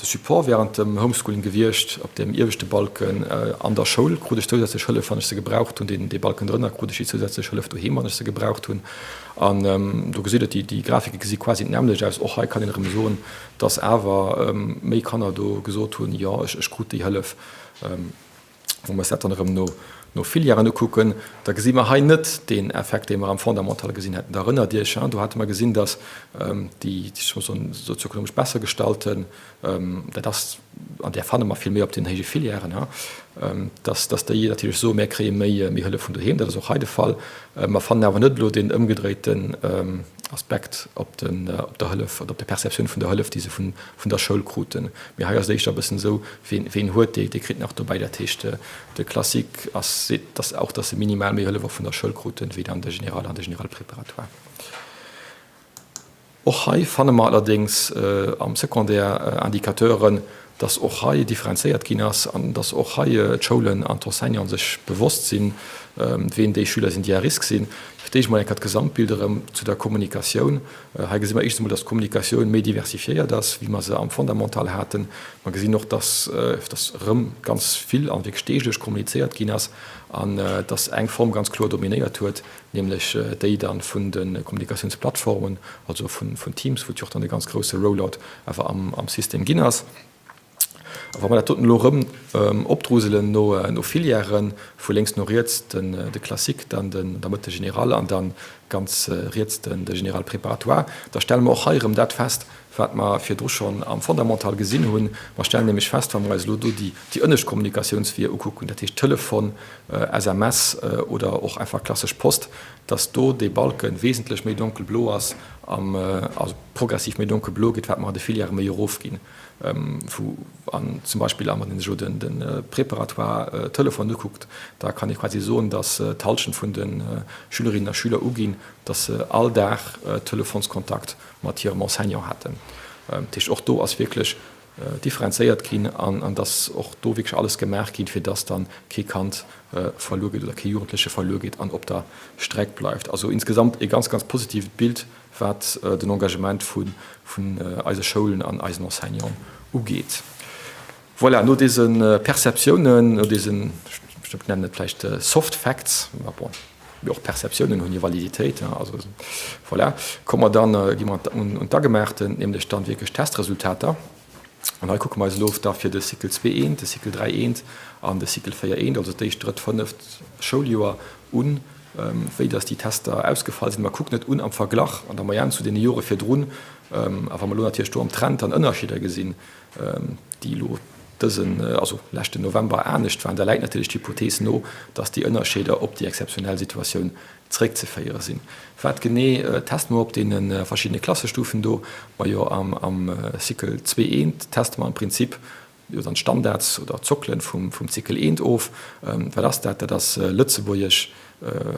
Speaker 3: Support während dem Homeschooling gewiescht? Op deem ieweschte Balken an der Schoul krut ech zousätzlech Hëllef, wann ech se gebraucht hunn. Deen Balken drënner krut ech déi zousätzlech Hëllef doheem, wann ech se gebraucht hunn. An do gesitt Der, déi Grafike gesi quasi d'nämmlecht aus. Och hei kann een erëm soen, dass awer méi Kanner do gesot hunn, jo, ech krut déi Hëllef. Wa mer eis dat dann erëm no Filièren ukucken, da gesi mer hei net deen Effekt, dee mer am Fondamental gesinn hätten. Der erënnert Iech, do hate mer gesinn, dass déi, ech muss soen, sozioekonomesch besser gestallten, dat ass, an där fanne mer vill méi op den héije Filièren, dass, dass déi natierlech soen, mir kréie méi, méi Hëllef vun doheem. Dat ass och hei de Fall. Mer fannen awer net elo deen ëmgedréiten Aspekt op den, op der Hëllef oder op der Perceptioun vun der Hëllef, déi se vun, vun der Schoul kruten. Mee hei ass et éischter e bëssen esou, ween, ween huet, dee, dee kritt nach dobäi. Dat heescht, de Classique ass, seet dass och, dass se minimal méi Hëllef och vun der Schoul kruten, wéi dann de Général an de Général préparatoire. Och hei fanne mer allerdéngs am Secondaire Indicateuren, dass och hei differenzéiert ginn ass an dass och hei d'Schoulen an d'Enseignanten sech bewosst sinn, ween déi Schüler sinn, déi à risque sinn. Fir d'éischt emol eng Kéier d'Gesamtbild erëm zu der Kommunikatioun. Hei gesi mer éischtens emol, dass d'Kommunikatioun méi diversifiéiert ass, wéi mer se am Fondamental haten. Mer gesinn och, dass dass erëm ganz vill an wierklech deeglech kommunizéiert ginn ass an dass eng Form ganz kloer dominéiert huet, nämlech déi dann vun de Kommunikatiounsplattformen, also vun Teams, wou et jo och dann e ganz grousse Rollout awer am System ginn ass. A wa mer dat doten elo erëm opdruselen no Filièren, vu lénks no riets de Classique, dann den der Mëtt de Général an da ganz riets de Général préparatoire, da stelle mer och hei erëm dat fest, wat mer virdru schonn am Fondamental gesinn hunn. Mer stellen nämlech fest, wa mer eis elo do déi ënnescht Kommunikatiounsweeër ukucken, dat heescht Telefon, SMS oder och einfach klassesch Post, dass do dee Balke wesentlech méi donkelblo ass, also progressiv méi donkelblo gëtt, wat mer an de Filièrë méi erofginn, wou an zum Beispill, a wann een sech elo de Préparatoire Telefon ukuckt, da kann ee quasi soen, dass d'Hallschent vun de Schülerinnen a Schüler uginn, dass se all Dag Telefonskontakt mat hirem Enseignant haten. Dat heescht, och do ass wierklech differenzéiert ginn an dass och do wierklech alles gemaach ginn, fir dass dann kee Kand verluer geet oder kee Jugendleche verluer geet an op der Streck bleift. Also insgesamt e ganz, ganz positiivt Bild, wat den Engagement vun eise Schoulen an eisen Enseignanten ugeet. Voilà, no dese Perceptiounen, no desen, ech nennen et vläicht soft facts, ma bon, mee och Perceptiounen hunn hir Validitéit, also voilà, komme mer dann, gi mer un d'Agemaachten, nämlech dann wierklech d'Testresultater. An hei kucke mer eis elo da fir de Cycle zwee eent, de Cycle dräi eent an de Cycle véier eent, also d'éischt, drëtt, fënneft Schouljoer un, wéi dass déi Tester ausgefall sinn. Mer kucken et un am Verglach an der Moyenne zu deene Jore virdrun. A wa mer elo natierlech do am Trend dann Ënnerscheeder gesinn, déi elo dësen, also leschten November anescht waren, da läit natierlech d'Hypothees no, dass déi Ënnerscheeder op déi exzeptionell Situatioun zréckzeféiere sinn. Wat genee teste mer op deene verschiddene Klassestufen do? Majo, am Cycle 2 I teste mer am Prinzip. Jo, dann d'Standards oder d'Sockelen vum Cycle eent of. Wat ass dat? Dat ass Lëtzebuergesch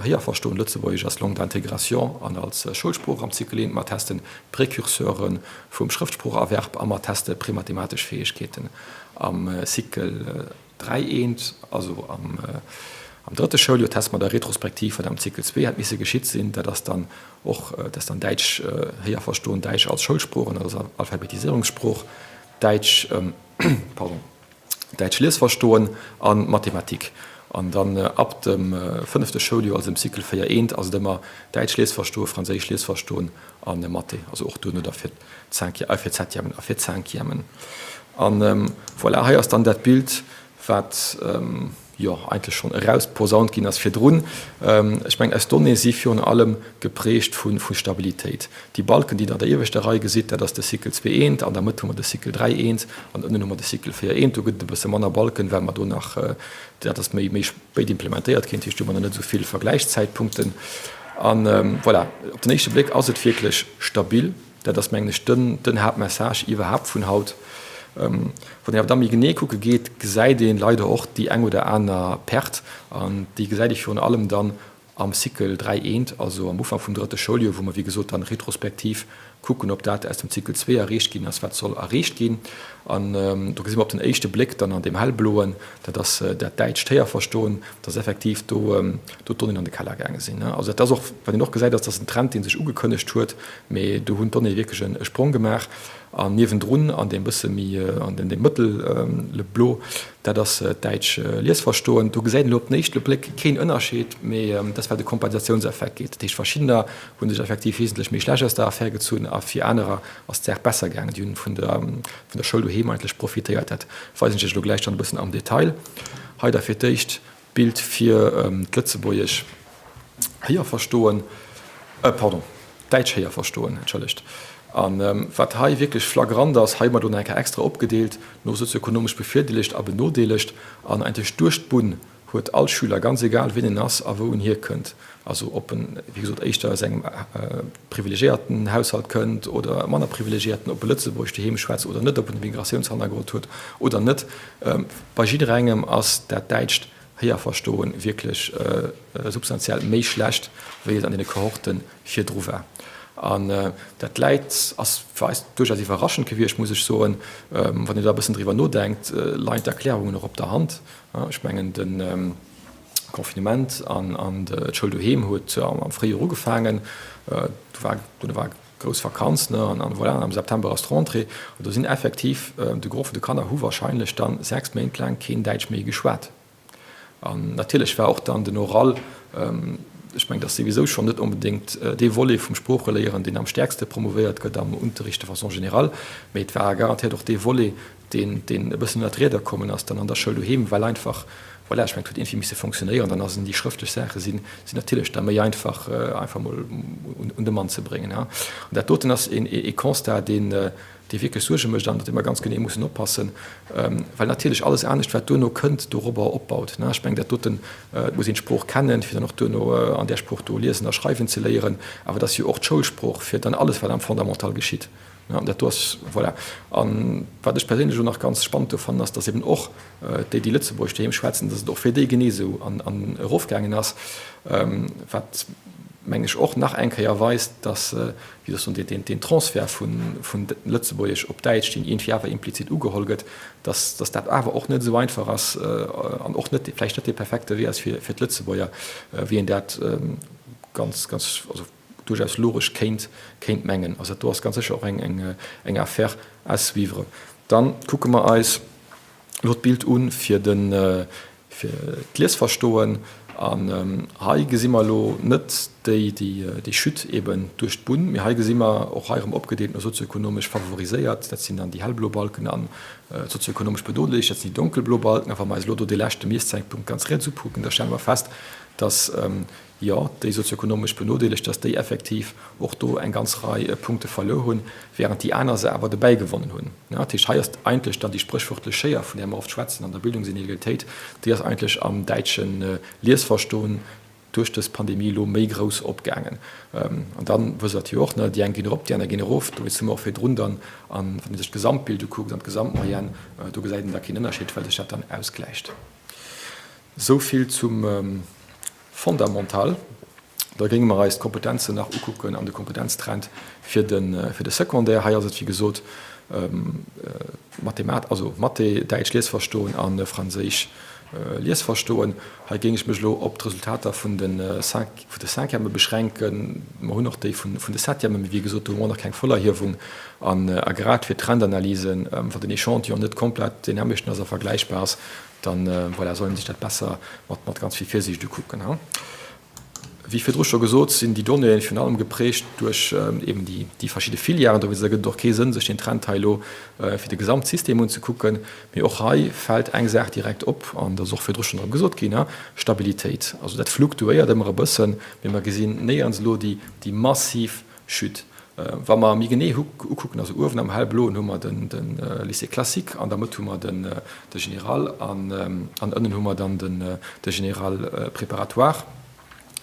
Speaker 3: Héierverstoen, Lëtzebuergesch als Langue d'intégration an als Schoulsprooch am Cycle eent. Mer testen d'Précurseure vum Schrëftsproocherwerb a mer teste premathematesch Fäegkeeten am Cycle 3 eent, also am drëtte Schouljoer teste mer da retrospektiv, wat am Cycle zwee hätt misse geschitt sinn. Dat ass dann och, dat ass dann Däitsch Héierverstoen, Däitsch als Schoulsprooch an als Alphabetiséierungssprooch. Däitsch, pardon, Däitsch Liesverstoen a Mathematik. An dann ab dem fënnefte Schouljoer, also dem Cycle 4 eent, ass et ëmmer Däitsch Liesverstoen, Franséisch Liesverstoen a Mathé. Also och duerno da fir d'Cinquième, fir d'Septièmen a fir d'Cinquièmen. An voilà, hei ass dann dat Bild, wat jo, eigentlech schonn erausposaunt ginn ass virdrun. Ech mengen, eis Donnéeë si virun allem geprägt vu Stabilitéit. Déi Balken, déi Der an der ieweschter Rei gesitt, dat ass de Cycle zwee eent, an der Mëtt hu mer de Cycle dräi eent an ënnen hu mer de Cycle véier eent. Do gëtt et e bësse manner Balken, well mer do nach, dat ass méi spéit implementéiert ginn, dat heescht, do hu mer nach net esou vill Vergläichszäitpunkten. A voilà, op den éischte Bléck ass et wierklech stabil. Dat ass, mengen ech, den, den Haaptmessage iwwerhaapt vun haut. Wann een awer da méi genee kucke geet, gesäit ee leider och déi eng oder aner Perte. An déi gesäit ee virun allem dann am Cycle 3 eent, also am Ufank vum drëtte Schouljoer, wou mer, wéi gesot, dann retrospektiv kucken, ob dat aus dem Cycle 2 erreecht ginn ass, wat soll erreecht ginn. An do gesi mer op den éischte Bléck dann an deem hellbloen, dat ass dat däitscht Héierverstoen, dass effektiv do d'Donnéeën an de Keller gaange sinn. Also dat ass och, wat een och gesäit, ass, dass en Trend, dee sech ugekënnegt huet, mee do hunn d'Donnéeë wierklech e Sprong gemaach. An niewendrun, an deem bësse méi, an deem mëttelblo, dat ass d'däitsch Liesverstoen. Do gesäit een elo op den éischte Bléck keen Ënnerscheed, mee dat ass, well de Kompensatiounseffekt geet. Dat heescht, verschiddener hu sech effektiv wesentlech méi schlecht aus der Affär gezunn a fir anerer ass d'Saach besser gaangen. Déi hunn vun der Schoul doheem eigentlech profitéiert. Dat weisen ech Iech elo gläich dann e bëssen am Detail. Hei da fir d'éischt d'Bild fir d'Lëtzebuergesch Héierverstoen, pardon, d'Däitsch Héierverstoen, entschëllegt. A wat hei wierklech flagrant ass, hei hu mer do nach eng Kéier extra opgedeelt no sozioekonomesch bevirdeelegt a benodeelegt an eigentlech duerch d'Bunn huet all Schüler, ganz egal wien en ass a wou en hierkënnt, also ob en, wéi gesot, éischter aus engem privilegiéierten Haushalt kënnt oder manner privilegiéierten, ob e Lëtzebuergesch doheem schwätzt oder net, ob en e Migratiounshannergrond huet oder net, bei jidderengem ass dat däitscht Héierverstoen wierklech substantiell méi schlecht, wéi et an deene Kohorte virdru war. An dat läit, ass fir eis duerchaus iwwerraschend gewiescht, muss ech soen. Wann een da e bëssen driwwer nodenkt, leien d'Erklärungen och op der Hand. Ech mengen, de Confinement an d'Schoul doheem huet am Fréijoer ugefaangen. Do war, do war grouss Vakanz, ne, an voilà, am September ass d'Rentrée. An do sinn effektiv, de Gros vun de Kanner hu wahrscheinlech dann 6 Méint laang keen Däitsch méi geschwat. An natierlech war och dann den Oral, ech mengen, dat ass souwisou schonn net onbedéngt dee Volet vum Sproocheléieren, deen am stäerkste promouvéiert gëtt am Unterricht de façon générale, mee et war garantéiert och dee Volet, deen, deen e bëssen ënner d'Rieder kommen ass dann an der Schoul doheem, well einfach, voilà, ech mengen, et huet iergendwéi misse fonctionnéieren, dann ass en déi schrëftlech Saache sinn, sinn natierlech da méi einfach, einfach mol un, un de Mann ze bréngen. An dat doten ass een, ee Constat, deen, dee wierklech Suerge mécht an op dee mer ganz genee mussen oppassen, well natierlech alles anescht, wat duerno kënnt, dorobber opbaut. Ech mengen, dat doten, et muss een d'Sprooch kennen, fir dann och duerno an där Sprooch do liesen a schreiwen ze léieren, awer et ass jo och d'Schoulsprooch fir dann alles, wat am Fondamental geschitt. An dat do ass, voilà. A wat ech perséinlech elo nach ganz spannend do fannen, ass, dass eben och déi, déi Lëtzebuergesch doheem schwätzen, dass et och fir déi genee esou an erofgaangen ass, wat, mengen ech, och nach eng Kéier weist, dass, wéi soll ech soen, deen Transfert vun Lëtzebuergesch op Däitsch, deen iergendwéi awer implizit ugeholl gëtt, dass dat awer och net esou einfach ass an och net, vläicht net dee perfekte Wee ass fir d'Lëtzebuerger, wéi een dat ganz, ganz, also duerchaus logesch kéint kéint mengen. Also dat do ass ganz sécher och eng eng eng Affaire à suivre. Dann kucke mer eis elo d'Bild u fir de fir d'Liesverstoen. An hei gesi mer elo net déi déi déi Chute eben duerch d'Bunn, mee hei gesi mer och hei erëm opgedeelt no sozioekonomesch favoriséiert, dat sinn dann déi hellblo Balken, an sozioekonomesch benodeelegt, dat sinn déi donkelblo Balken. A wa mer eis elo do dee leschte Mieszäitpunkt ganz riets ukucken, da stelle mer fest, dass jo, déi sozioekonomesch Benodeelegt, dass déi effektiv och do eng ganz Rei Punkte verluer hunn, während déi aner se awer dobäi gewonnen hunn. Dat heescht, hei ass eigentlech dann déi spréchwörtlech Schéier, vun där mer oft schwätzen an der Bildungsinegalitéit, déi ass eigentlech am däitsche Liesverstoen. duerch dës Pandemie elo méi grouss opgaangen. An da wësst Der et jo och, ne, déi eng ginn erop, déi aner ginn erof. Dowéinst hu mer och virdrun dann, an wann ee sech d'Gesamtbild ukuckt an d'Gesamtmoyenne, do gesäit een da keen Ënnerscheed, well sech dat dann ausgläicht. Esou vill zum Fondamental. Da géinge mer eis d'Kompetenzen nach ukucken an de Kompetenztrend fir de, fir de Secondaire. Hei ass et, wéi gesot, Mathemat, also Mathé, Däitsch Liesverstoen a Franséisch Liesverstoen. Hei géing ech mech elo op d'Resultater vun de vun de Cinquièmen beschränken. Mer hunn och déi vun de Septièmen, mee wéi gesot, do hu mer och nach keng Vollerhiewung. An a grad fir Trendanalysen, wa den Echantillon net komplett deen nämmlechten ass a vergläichbar ass, dann, voilà, soll een sech dat besser mat ganz vill Virsiicht ukucken. Wéi virdru scho gesot, sinn déi Donnéeën virun allem geprägt duerch eben déi verschidde Filièren. Dowéinst ergëtt et och kee Sënn, sech deen Trend hei elo fir de Gesamtsystem unzekucken. Mee och hei fält eng Saach direkt op, an dat ass och virdru schonn erëm gesot ginn, Stabilitéit. Also dat fluktuéiert ëmmer e bëssen, mee mer gesinn néierens elo déi massiv Chute. Wa mer méi genee ukucken, also uewen am hellbloen hu mer de Lycée classique, an der Mëtt hu mer de Général an ënnen hu mer dann de Général préparatoire.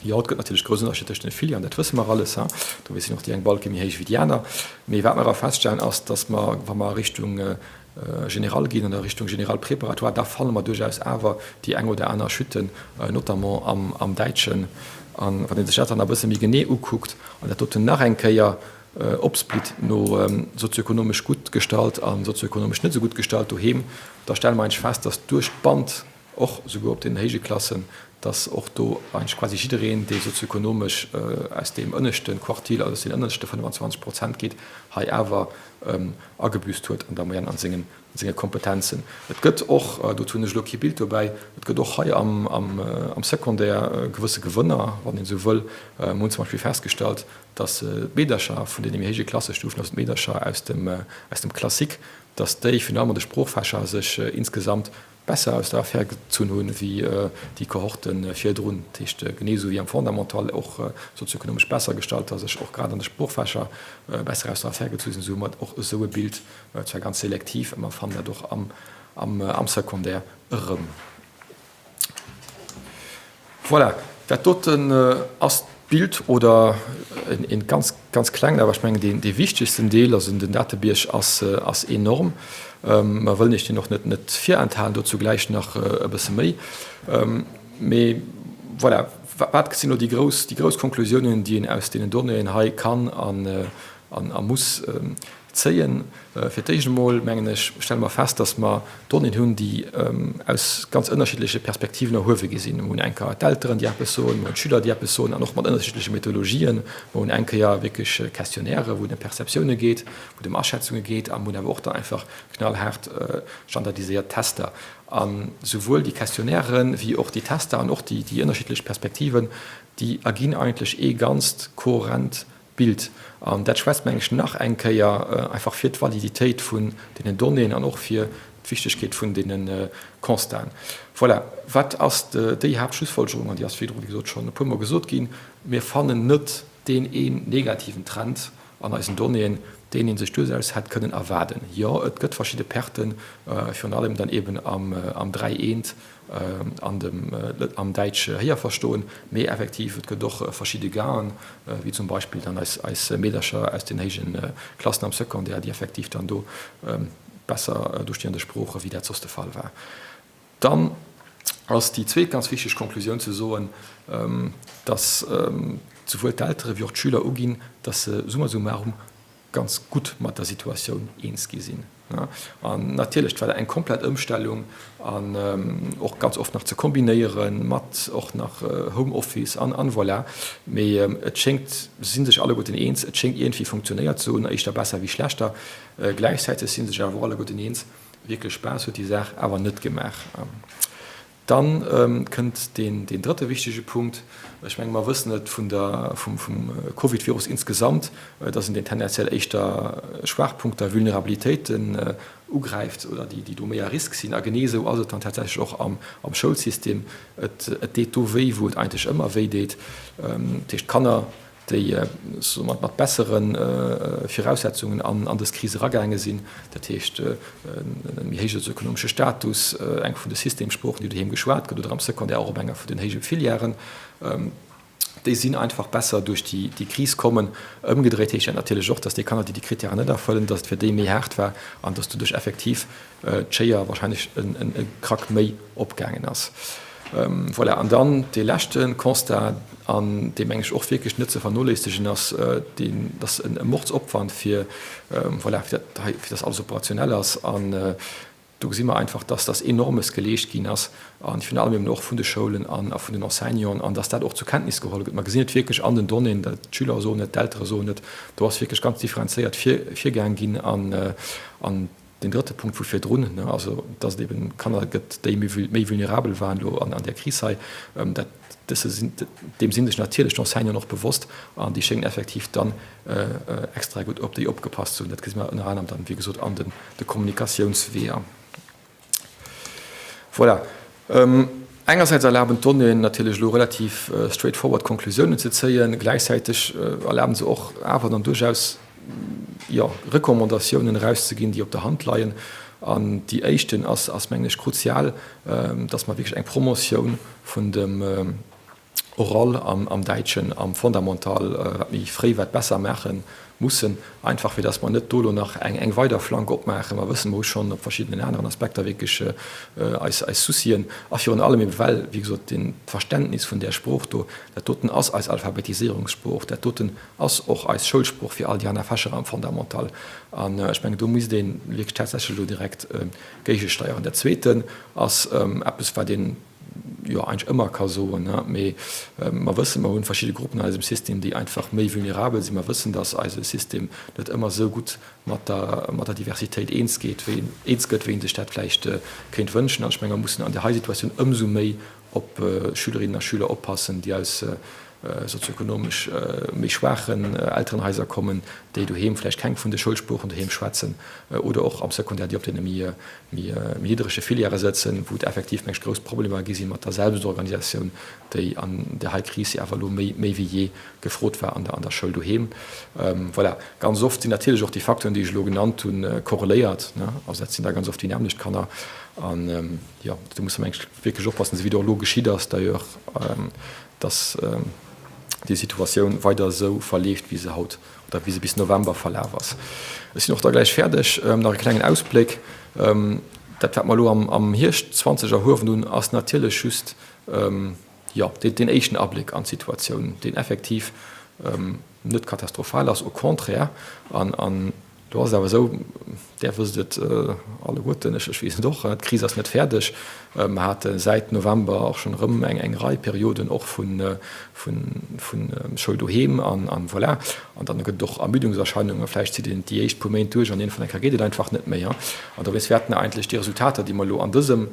Speaker 3: Jo, et gëtt natierlech grouss Ënnerscheed tëscht den Filièren, dat wësse mer alles. Dofir sinn och déi eng Balke méi héich wéi déi aner. Mee wat mer awer feststellen ass, datt mer, wa mer a Richtung Général ginn an a Richtung Général préparatoire, da fanne mer duerchaus awer déi eng oder aner Chute, notamment am Däitschen. A wann ee sech dat dann e bësse méi genee ukuckt an dat doten nach eng Kéier opsplitt no sozioekonomesch gutt gestallt a sozioekonomesch net esou gutt gestallt doheem, da stelle mer eigentlech fest, dass duerch d'Band, och souguer op deenen héije Klassen, dass och do eigentlech quasi jiddereen, dee sozioekonomesch aus deem ënneschte Quartil, also aus den ënneschte 25 Prozent geet, hei awer agebüsst huet an der Moyenne an sengen senge Kompetenzen. Et gëtt och, dozou hunn ech elo kee Bild dobäi, et gëtt och hei am am Secondaire gewësse Gewënner, wann een esou wëll. Mir hunn zum Beispill festgestallt, dass d'Meedercher vun deene méi héije Klassestufen, also d'Meedercher aus dem aus dem Classique, dass déi virun allem an de Sproochfächer sech insgesamt besser aus der Affär gezunn hunn, wéi déi Kohorte virdrun. Dat heescht, genee esou wéi am Fondamental och sozioekonomesch besser Gestallter sech och grad an de Sproochfächer besser aus der Affär gezu sinn, esou hu mer och esou e Bild, zwar ganz selektiv, mä mer fannen dat och am Secondaire erëm. Voilà, dat doten ass d'Bild oder een ganz, ganz klengen, awer ech mengen deen, dee wichtegsten Deel. Also den Datebierg ass, ass enorm. Mer wëllen Iech deen och net, net virenthalen, dozou gläich nach e bësse méi. Mee voilà, wat sinn elo déi grouss, déi grouss Konklusiounen, déi een aus deenen Donnéeën hei kann an, an a muss Zéien. Fir d'éischt emol, mengen ech, stelle mer fest, dass mer Donnéeën hunn, déi aus ganz ënnerschiddleche Perspektiven erhuewe gi sinn. Mer hunn eng Kéier d'Elteren, déi eppes soen, mer hunn d'Schüler, déi eppes soen, an och mat ënnerschiddleche Methodologien. Mer hunn eng Kéier wierklech Questionnairen, wou et ëm Perceptioune geet, wou et ëm Aschätzunge geet, a mer hunn awer och dann einfach knallhaart standardiséiert Tester. A souwuel déi Questionnairen, wéi och déi Tester an och déi ënnerschiddlech Perspektiven, déi erginn eigentlech ee ganzt kohärent Bild. An dat schwätzt, meng ech, nach eng Kéier einfach fir d'Validitéit vun deenen Donnéeën an och fir d'Wichtegkeet vun deene Constaten. Voilà, wat ass déi Haaptschlussfolgerung? An déi ass virdru, wéi gesot, schonn e puermol gesot ginn, Mir fannen net deen een negativen Trend an eisen Donnéeën, deen ee sech duerchaus hätt kënnen erwaarden. Jo, et gëtt verschidde Perten, virun allem dann eeben am 3 eent, an dem am Däitsch Héierverstoen, mee effektiv et gëtt och verschidde Gaen, wéi zum Beispill dann eis eis Meedercher aus den héije Klassen am Secondaire, déi effektiv dann do besser do stinn an de Sproochen, wéi dat soss de Fall war. Dann ass déi zweet ganz wichteg Konklusioun ze soen, dass souwuel d'Eltere wéi och d'Schüler uginn, dass se summa summarum ganz gutt mat der Situatioun eens gi sinn. An natierlech, et war eng komplett Ëmstellung an och ganz oft nach ze kombinéiere mat och nach Homeoffice an an voilà. Mee et schéngt, se si sech alleguerten eens, et schéngt iergendwéi funktionéiert ze hunn, éischter besser wéi schlechter. Gläichzäiteg si sech awer och alleguerten eens, wierklech Spaass huet déi Saach awer net gemaach. Dann kënnt deen drëtte wichtege Punkt. Ech menge mer wëssen et vun der, vum Covid-Virus insgesamt, dass en deen tendenziell éischter Schwaachpunkter, Vulnerabilitéiten ugräift oder déi, déi do méi à risque sinn. A genee esou ass et dann tatsächlech och am Schoulsystem. Et deet do wéi, wou et eigentlech ëmmer wéi deet. Dat heescht, d'Kanner déi soumat mat bessere Viraussetzungen an dës Kris eragaange sinn, dat heescht e méi héije sozioekonomesche Status, eng vun de Systemsproochen, déi doheem geschwat gëtt oder am Secondaire och op enger vun den héije Filièren. Déi sinn einfach besser duerch déi Kris kommen. Ëmgedréit heescht dat natierlech och, dass déi Kanner, déi déi Krittären net erfëllen, dass et fir déi méi haart war an dass doduerch effektiv d'Schéier wahrscheinlech e Krack méi opgaangen ass. Voilà, an dann dee leschte Constat, an dee meng ech och wierklech net ze vernoléissegen ass, deen, dass e Mordsopwand fir, voilà, fir dat hei, fir dass alles operationell ass. An do gesi mer einfach, dass dass Enormes geleescht ginn ass, a virun allem eben och vun de Schoulen an a vun den Enseignanten, an dass dat och zur Kenntnis geholl gëtt. Mer gesinn et wierklech an den Donnéeën, d'Schüler soen et, d'Eltere soen et, do ass wierklech ganz differenzéiert virgaang ginn an Deen drëtte Punkt vu virdrun, also dass et eben Kanner gëtt, déi méi vulnerabel waren elo an där Kris hei, dat, dësse sinn, deem si sech natierlech d'Enseignanten och bewosst an déi schéngen effektiv dann extra gutt op déi opgepasst ze hunn. Dat gesi mer ënner anerem dann, wéi gesot, an de Kommunikatiounsweeër. Voilà. Engersäits erlaben d'Donnéeën natierlech elo relativ straightforward Konklusiounen ze zéien, gläichzäiteg erlaben se och awer dann duerchaus, jo, Recommandatiounen erauszeginn, déi op der Hand leien. An déi éischten ass, ass mengen ech kruzial, dass mer wierklech eng Promotioun vun dem Oral am Däitschen am Fondamental, wat méi fréi, wat besser maache mussen, einfach fir dass mer net do elo nach eng weider Flank opmaachen. Mer wëssen, mer hu schonn op verschiddenen aneren Aspekter wierklech eis Soucien a virun allem eben well, wéi gesot, d'Verständnis vun där Sprooch do, dat doten ass eis Alphabetiséierungssprooch, dat doten ass och eis Schoulsprooch fir all déi aner Fächer am Fondamental. An ech mengen, do misst ee wierklech tatsächlech elo direkt géigesteieren. Dat Zweeten ass eppes, wat een, jo eigentlech ëmmer ka soen, mee mer wëssen, mer hunn verschidde Gruppen an eisem System, déi einfach méi vulnerabel sinn. Mer wëssen, dass eise System net ëmmer esou gutt mat der, mat der Diversitéit eens geet, wéi, eens gëtt, wéi ee sech dat vläicht kéint wënschen. An ech menge mer mussen an där hei Situatioun ëmsou méi op Schülerinnen a Schüler oppassen, déi aus sozioekonomesch méi schwaachen Elterenhaiser kommen, déi doheem vläicht keng vun de Schoulsproochen doheem schwätzen oder och am Secondaire, déi op deene méi méi niddrege Filièrë sëtzen, wou et effektiv, meng ech, grouss Problemer gi si mat der Selbstorganisatioun, déi an där hei Kris jo awer elo méi méi wéi jee gefrot war an der an der Schoul doheem. Voilà. Ganz oft sinn natierlech och déi Facteuren, déi ech elo genannt hunn, korreléiert, ne. Also dat sinn da ganz oft déi nämmlecht Kanner. An, jo, do musse mer, meng ech, wierklech oppassen, esou wéi et och elo geschitt ass d'ailleurs, dass déi Situatioun weider esou verleeft, wéi se haut oder wéi se bis November verlaf ass. Ech sinn och da gläich fäerdeg. Nach e klengen Ausbléck, Dat, wat mer elo am Hierscht 20 erhuewen hunn, ass natierlech just, jo, deen éischten Abléck an d'Situatioun, deen effektiv net katastrophal ass, au contraire. An Do ass et awer esou, Där wësst et alleguerten, ech weess et och, d'Kris ass net fäerdeg. Mer hate säit November och schonn erëm eng Rei Perioden och vu Schoul doheem an voilà. An dann gëtt et och Ermüdungserscheinungen, vläicht zitt een déi éischt puer Méint duerch an iergendwann eng Kéier geet et einfach net méi. An dowéinst wäerten eigentlech déi Resultater, déi mer elo an dësem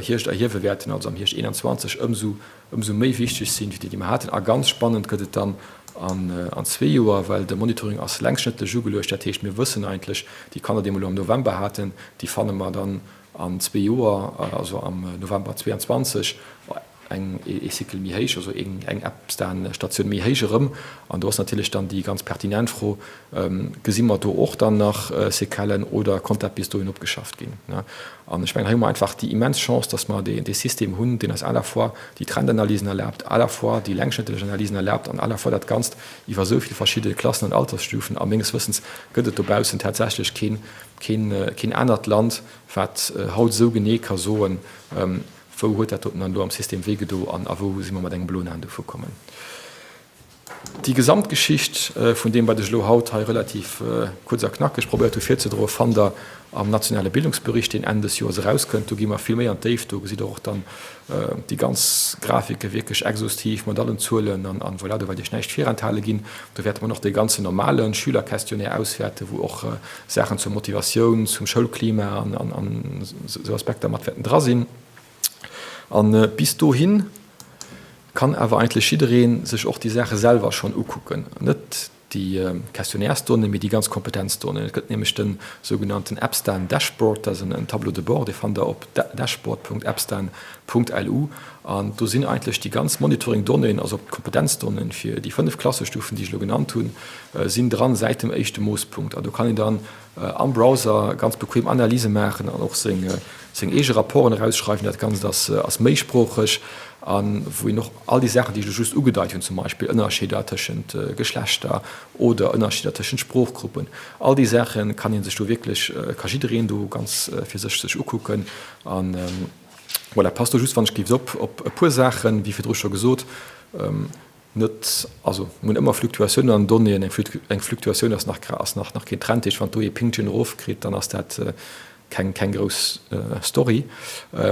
Speaker 3: Hierscht erhiewe wäerten, also am Hierscht 21, ëmsou ëmsou méi wichteg sinn, wéi déi, déi mer haten. A ganz spannend gëtt et dann an zwee Joer, well de Monitoring ass längsschnëttlech ugeluecht. Dat heescht, mir wëssen eigentlech, déi Kanner, déi mer elo am November haten, déi fanne mer dann an zwee Joer, also am November 22, eng ee Cycle méi héich, also eng EPSTAN-Statioun méi héich erëm. An do ass natierlech dann déi ganz pertinent Fro, Gesi mer do och dann nach Séquellen oder konnt dat bis dohin opgeschafft ginn? An ech mengen, hei hu mer einfach déi immens Chance, dass mer dee System hunn, deen eis à la fois déi Trendanalysen erlaabt, à la fois déi längschnëttlech Analysen erlaabt an à la fois dat Ganzt iwwer esou vill verschidde Klassen an Altersstufen. A menges Wëssens gëtt et dobaussen tatsächlech keen, keen, keen anert Land, wat haut esou genee ka soen, wou huet dat doten dann elo am System wéigedo an a wou si mer mat engem bloen Aen dovukommen. Déi Gesamtgeschicht vun deem, wat ech elo haut hei relativ kuerz a knackeg probéiert hu virzedroen, fannt Der am nationale Bildungsbericht, deen Enn des Joers erauskënnt. Do gi mer vill méi an d'Déift. Do gesitt Der och dann déi ganz Grafike wierklech exhaustiv mat allen Zuelen an voilà, do wäert Iech näischt virenthale ginn. Do wäerte mer och dee ganzen normale Schülerquestionnaire auswäerten, wou och Saachen zur Motivatioun, zum Schoulklima an esou Aspekter mat wäerten dra sinn. A bis dohi kann awer eigentlech jidderee sech och déi Saache selwer schonn ukucken, net déi Questionnairesdonnéeën, mee déi ganz Kompetenzdonnéeën. Et gëtt nämlech de sougenannten EPSTAN Dashboard, dat ass en Tableau de bord, dee fannt Der op dashboard.epstan.lu. An do sinn eigentlech déi ganz Monitoring-Donnéeën, also d'Kompetenzdonnéeën fir déi 5 Klassestufen, déi ech elo genannt hunn, sinn dran säit dem éischte Moosspunkt. An do kann een dann am Browser ganz bequem Analyse maachen an och seng eege Rapporten erausschreiwen. Dat Ganzt ass méisproocheg. A wou een och all déi Saachen, déi ech elo just ugedeit hunn, zum Beispill Ënnerscheeder tëschent Geschlechter oder Ënnerscheeder tëschent Sproochgruppen, all déi Saache kann ee sech do wierklech, ka jiddereen do ganz fir sech sech ukucken. A voilà, passt do just wann ech géif op op e puer Saachen, wéi virdru scho gesot, net, also mir hunn ëmmer Fluktuatiounen an den Donnéeën, eng Fluktuatioun ass nach ass nach nach keen Trend, dat heescht wann do ee Pinkchen erofkritt, dann ass dat Keng keng grouss Story.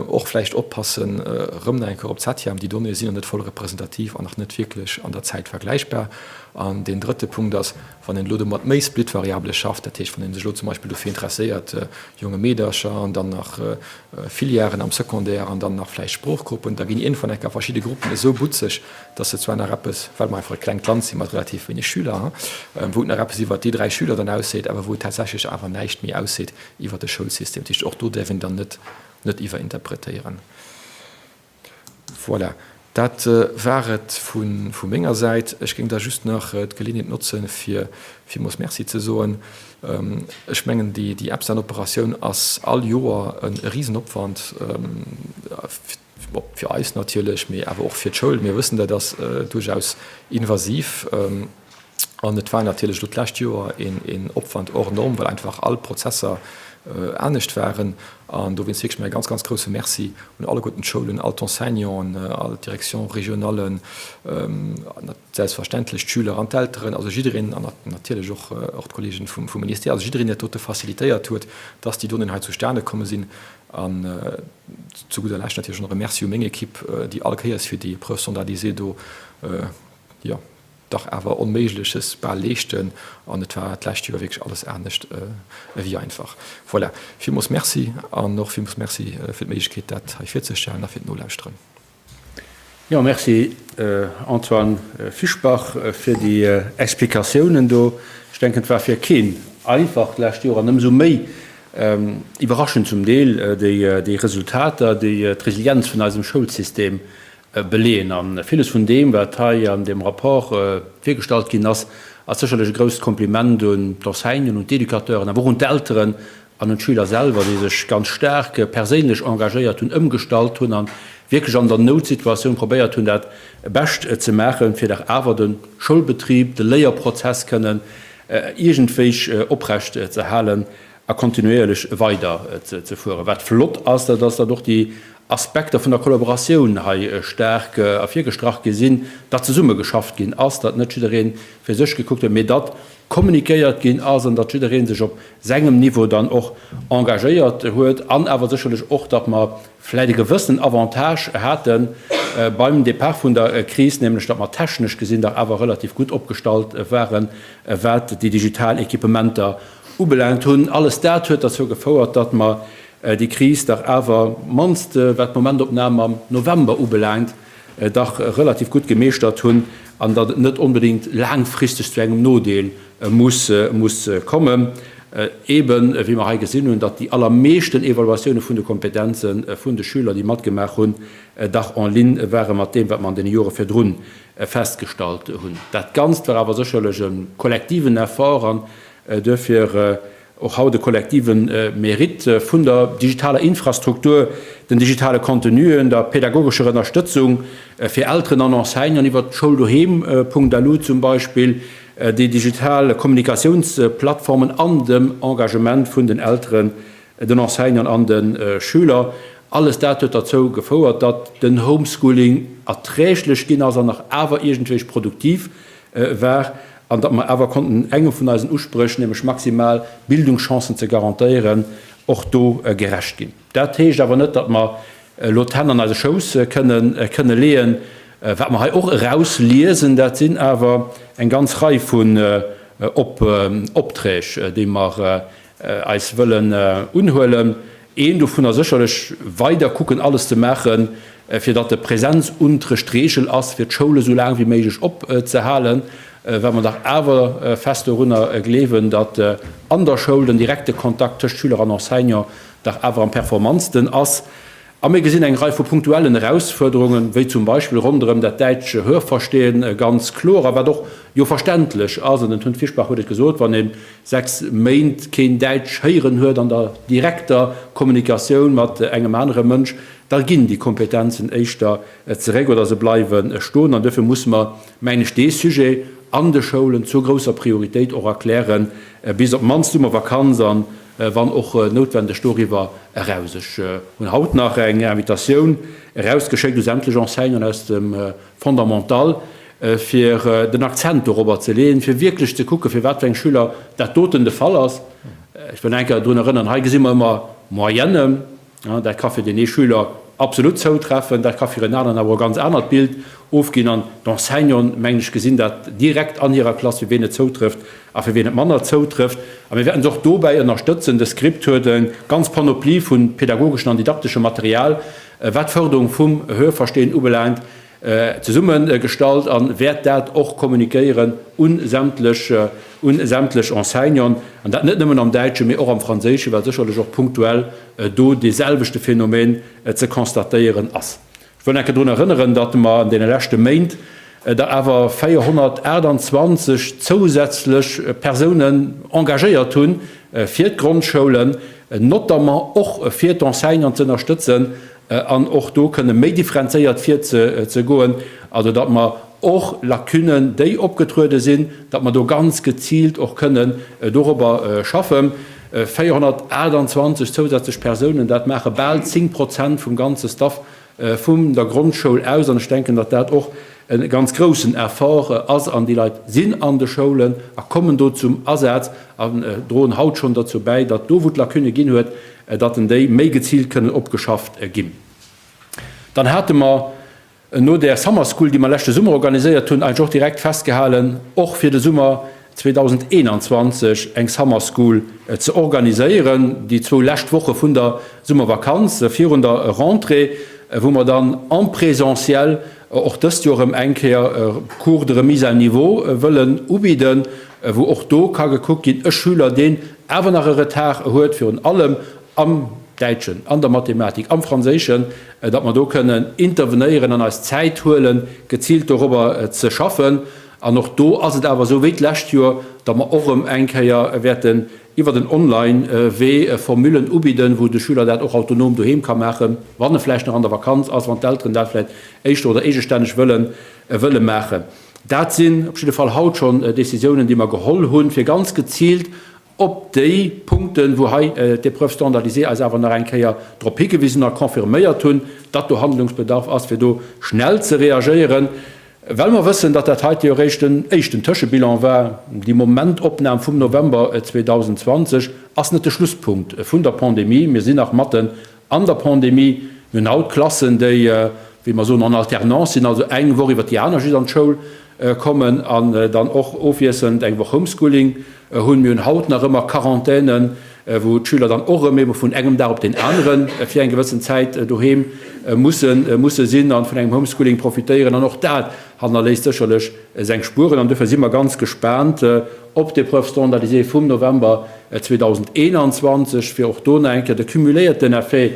Speaker 3: Och vläicht oppassen, erëm nach eng Kéier op d'Satiam, déi Donnéeë sinn nach net voll representativ an nach net wierklech an der Zäit vergläichbar. An deen drëtte Punkt ass, wann een elo do mat méi Split-Variabele schafft, dat heescht, wann ee sech elo zum Beispill dofir interesséiert, jonge Meedercher an dann nach Filièren am Secondaire an dann nach vläicht Sproochgruppen, da ginn iergendwann eng Kéier verschidde Gruppen esou butzeg, dass se zwar nach eppes, well mer einfach e klengt Land si mat relativ wéineg Schüler, wou et nach eppes iwwert déi 3 Schüler dann ausseet, awer wou et tatsächlech awer näischt méi ausseet iwwert de Schoulsystem. Dat heescht, och do däerf een dann net net iwwerinterpretéieren. Voilà, dat war et vu vu menger Säit. Ech géing da just nach d'Geleeënheet notzen, fir villmools Merci ze soen. Ech mengen, déi déi EPSAN-Operatioun ass all Joer e Risenopwand. Fir eis natierlech, mee awer och fir d'Schoul. Mir wëssen, dat ass duerchaus invasiv. An et war natierlech elo d'lescht Joer een Opwand hors norme, well einfach all Prozesser anescht waren. An dowéinst wierklech mäi ganz, ganz grousse Merci un alleguerten d'Schoulen, all d'Enseignanten, all d'Directions régionallen, selbstverständlech d'Schüler an d'Elteren, also jiddereen, an natierlech och d'Kollegen vum Ministère, also jiddereen, deen dat dote facilitéiert huet, dass déi Donnéeën hei zustane komme sinn. An zu gudder Lescht natierlech och nach e Merci u meng Ekipp, déi all Kéiers fir déi Épreuve standardisée do, jo, dach awer Onméigleches bal leeschten. An et war d'lescht Joer wierklech alles anescht ewéi einfach. Voilà, villmools Merci an och villmools Merci fir d'Méiglechkeet, dat hei virzestellen a fir d'Nolauschteren.
Speaker 1: Jo, merci Antoine Fischbach fir déi Explikatiounen do. Ech denken, et war fir keen einfach d'lescht Joer an ëmsou méi iwwerraschend zum Deel déi Resultater, déi d'Resilienz vun eisem Schoulsystem beleeën. A villes vun deem, wat hei an deem Rapport virgestallt ginn ass, ass sécherlech e grousst Kompliment un d'Enseignanten, un d'Educateuren, awer och un d'Elteren an un d'Schüler selwer, déi sech ganz staark perséinlech engagéiert hunn, ëmgestallt hunn a wierklech an der Noutsituatioun probéiert hunn, dat Bescht ze maachen, fir dach awer de Schoulbetrib, de Léierprozess kënnen iergendwéi oprecht ze halen a kontinuéierlech weider ze fueren. Wat flott ass, dat ass, datt och déi Aspekter vun der Kollaboratioun hei staark ervirgestrach gi sinn, datt zesummegeschafft ginn ass, datt net jidderee fir sech gekuckt huet, mee datt kommunikéiert ginn ass an datt jidderee sech op sengem Niveau dann och engagéiert huet an awer sécherlech och, datt mer vläicht e gewëssenen Avantage hate beim Départ vun der Kris, nämlech datt mer technesch gesinn dach awer relativ gutt opgestallt waren, wat déi digital Equipementer ubelaangt hunn. Alles dat huet derzou gefouert, datt mer déi Kris dach awer, mannst wat d'Momentopnam am November ubelaangt, dach relativ gutt gemeeschtert hunn an datt et net onbedéngt laangfristeg zu engem Nodeel muss muss kommen, eeben wéi mer hei gesinn hunn, datt déi allermeeschten Evaluatioune vun de Kompetenze vun de Schüler, déi matgemaach hunn, dach en ligne ware mat deem, wat mer an deene Jore virdru festgestallt hunn. Dat Ganzt war awer sécherlech e kollektiven Effort an duerfir Och haut e kollektive Mérite vun der digitaler Infrastruktur, den digitale Contenuen, der pädagogescher Ënnerstëtzung fir Elteren an Enseignanten iwwer d'Schouldoheem.lu zum Beispill, déi digital Kommunikatiounsplattformen an dem Engagement vun den Elteren, den Enseignanten an de Schüler. Alles dat huet derzou gefouert, datt den Homeschooling erträglech ginn ass an nach awer iergendwéi produktiv war an datt mer awer konnten engem vun eisen Uspréch, nämlech maximal Bildungschancen ze garantéieren, och do gerecht ginn. Dat heescht awer net, datt mer elo d'Hänn an eise Schouss kënne leeën. Wat mer hei och erausliesen, dat sinn awer eng ganz Rei vun Opträg, déi mer eis wëllen unhuelen. Een dovunner sécherlech, weider kucken alles ze maachen, fir datt de Präsenzunterrecht d'Reegel ass, fir d'Schoule sou laang wéi méiglech opzehalen, well mer dach awer fest dorunner gleewen, datt an der Schoul den direkte Kontakt tëscht Schüler an Enseignant dach awer am performantsten ass. A mir gesinn eng Rei vu punktuellen Erausfuerderungen, wéi zum Beispill ronderëm dat däitsche Hörverstehen ganz kloer, a wat och jo verständlech ass, an den Tun Fischbach huet et gesot, wann ee 6 Méint keen Däitsch héieren huet an der direkter Kommunikatioun mat engem anere Mënsch, da ginn déi Kompetenzen éischter zeréck oder se bleiwe stoen. An duerfir musse mer, mengen ech, dee Sujet an de Schoulen zur grousser Prioritéit och erklären, bis op d'mannst d'Summervakanz an wann och noutwendeg doriwwer eraus. Ech hunn haut nach eng Invitatioun erausgeschéckt u sämtlech Enseignanten aus dem Fondamental, fir den Akzent dorobber ze leeën, fir wierklech ze kucken, fir wat fir eng Schüler dat doten de Fall ass. Ech wëll eng Kéier drun erënnern, hei gesi mer ëmmer Moyennen. Dat ka fir deen ee Schüler absolut zoutreffen, dat ka fir en aneren awer e ganz anert Bild ofginn. An d'Enseignanten, mengen ech, gesinn dat direkt an hirer Klass, fir wien et zoutrëfft a fir wien et manner zoutrëfft. A mir wäerten se och dobäi ënnerstëtzen. De Script huet eng ganz Panoplie vu pedagogeschen an didakteschem Material, wat d'Fërderung vum Hörverstehen ubelaangt, Zesumme gestallt an wäert dat och kommunikéieren un sämtlech un sämtlech Enseignanten, an dat net nëmmen am Däitschen, mee och am Franséischen, well sécherlech och punktuell do dee selwechte Phänomen ze constatéieren ass. Ech wëll enke drun erënneren, datt mer an deene leschte Méint der awer 428 zousätzlech Persounen engagéiert hunn fir d'Grondschoulen, notamment och fir d'Enseignanten ze ënnerstëtzen, an och do kënne méi differenzéiert virzegoen, also datt mer och Lacunnen, déi opgetruede sinn, datt mer do ganz geziilt och kënnen dorobber schaffen. 428 zousätzlech Persounen, dat maache bal 10 Prozent vum ganze Staff vum der Grondschoul aus. An ech denken, datt dat och e ganz groussen Effort ass. An déi Leit sinn an de Schoulen a kommen do zum Asaz an droen haut schonn derzou bäi, datt do, wou et Lacunne ginn huet, datt en déi méi geziilt kënnen opgeschafft ginn. Dann hate mer no där Summer School, déi mer leschte Summer organiséiert hunn, eigentlech och direkt festgehalen, och fir de Summer 2021 eng Summer School ze organiséieren, déi zwou lescht Woche vun der Summervakanz virun der Rentrée, wou mer dann en présentiel och dëst Joer erëm eng Kéier Cours de remise à niveau wëllen ubidden, wou och do ka gekuckt ginn, e Schüler, deen awer nach e Retard huet, virun allem am Däitschen, an der Mathematik, am Franséischen, datt mer do kënnen intervenéieren an eis Zäit huelen, geziilt dorobber ze schaffen. An och do ass et awer esou wéi d'lescht Joer, datt mer och erëm eng Kéier wäerten iwwert en Online-Wee Formulen ubidden, wou de Schüler dat och autonom doheem ka maachen, wann e vläicht nach an der Vakanz ass, wann d'Elteren dat vläicht éischter oder eegestänneg wëlle maachen. Dat sinn op jidde Fall haut schonn Décisiounen, déi mer geholl hunn, fir ganz geziilt op déi Punkten, wou hei d'Épreuves standardisées eis awer nach eng Kéier drop higewisen a confirméiert hunn, datt do Handlungsbedarf ass, fir do schnell ze reagéieren, well mer wëssen, datt dat heite jo eréischt en éischten Tëschebilan war. Déi Momentopnam vum November 2020 ass net de Schlusspunkt vun der Pandemie. Mir sinn nach matten An der Pandemie, mir hunn haut Klassen, déi, wéi mer soen, en alternance sinn, also eng Woch iwwer déi aner just an d'Schoul kommen an dann och ofwiesselnd eng Woch Homeschooling hunn. Mir hunn haut nach ëmmer Quarantänen, wou d'Schüler dann och erëm ebe vun engem Dag op deen anere fir eng gewëssen Zäit doheem musse musse sinn an vun engem Homeschooling profitéieren. An och dat hannerléisst sécherlech seng Spueren. An duerfir si mer ganz gespaant op d'Épreuve standardisée vum November 2021, fir och do nach eng Kéier de cumuléierten Effet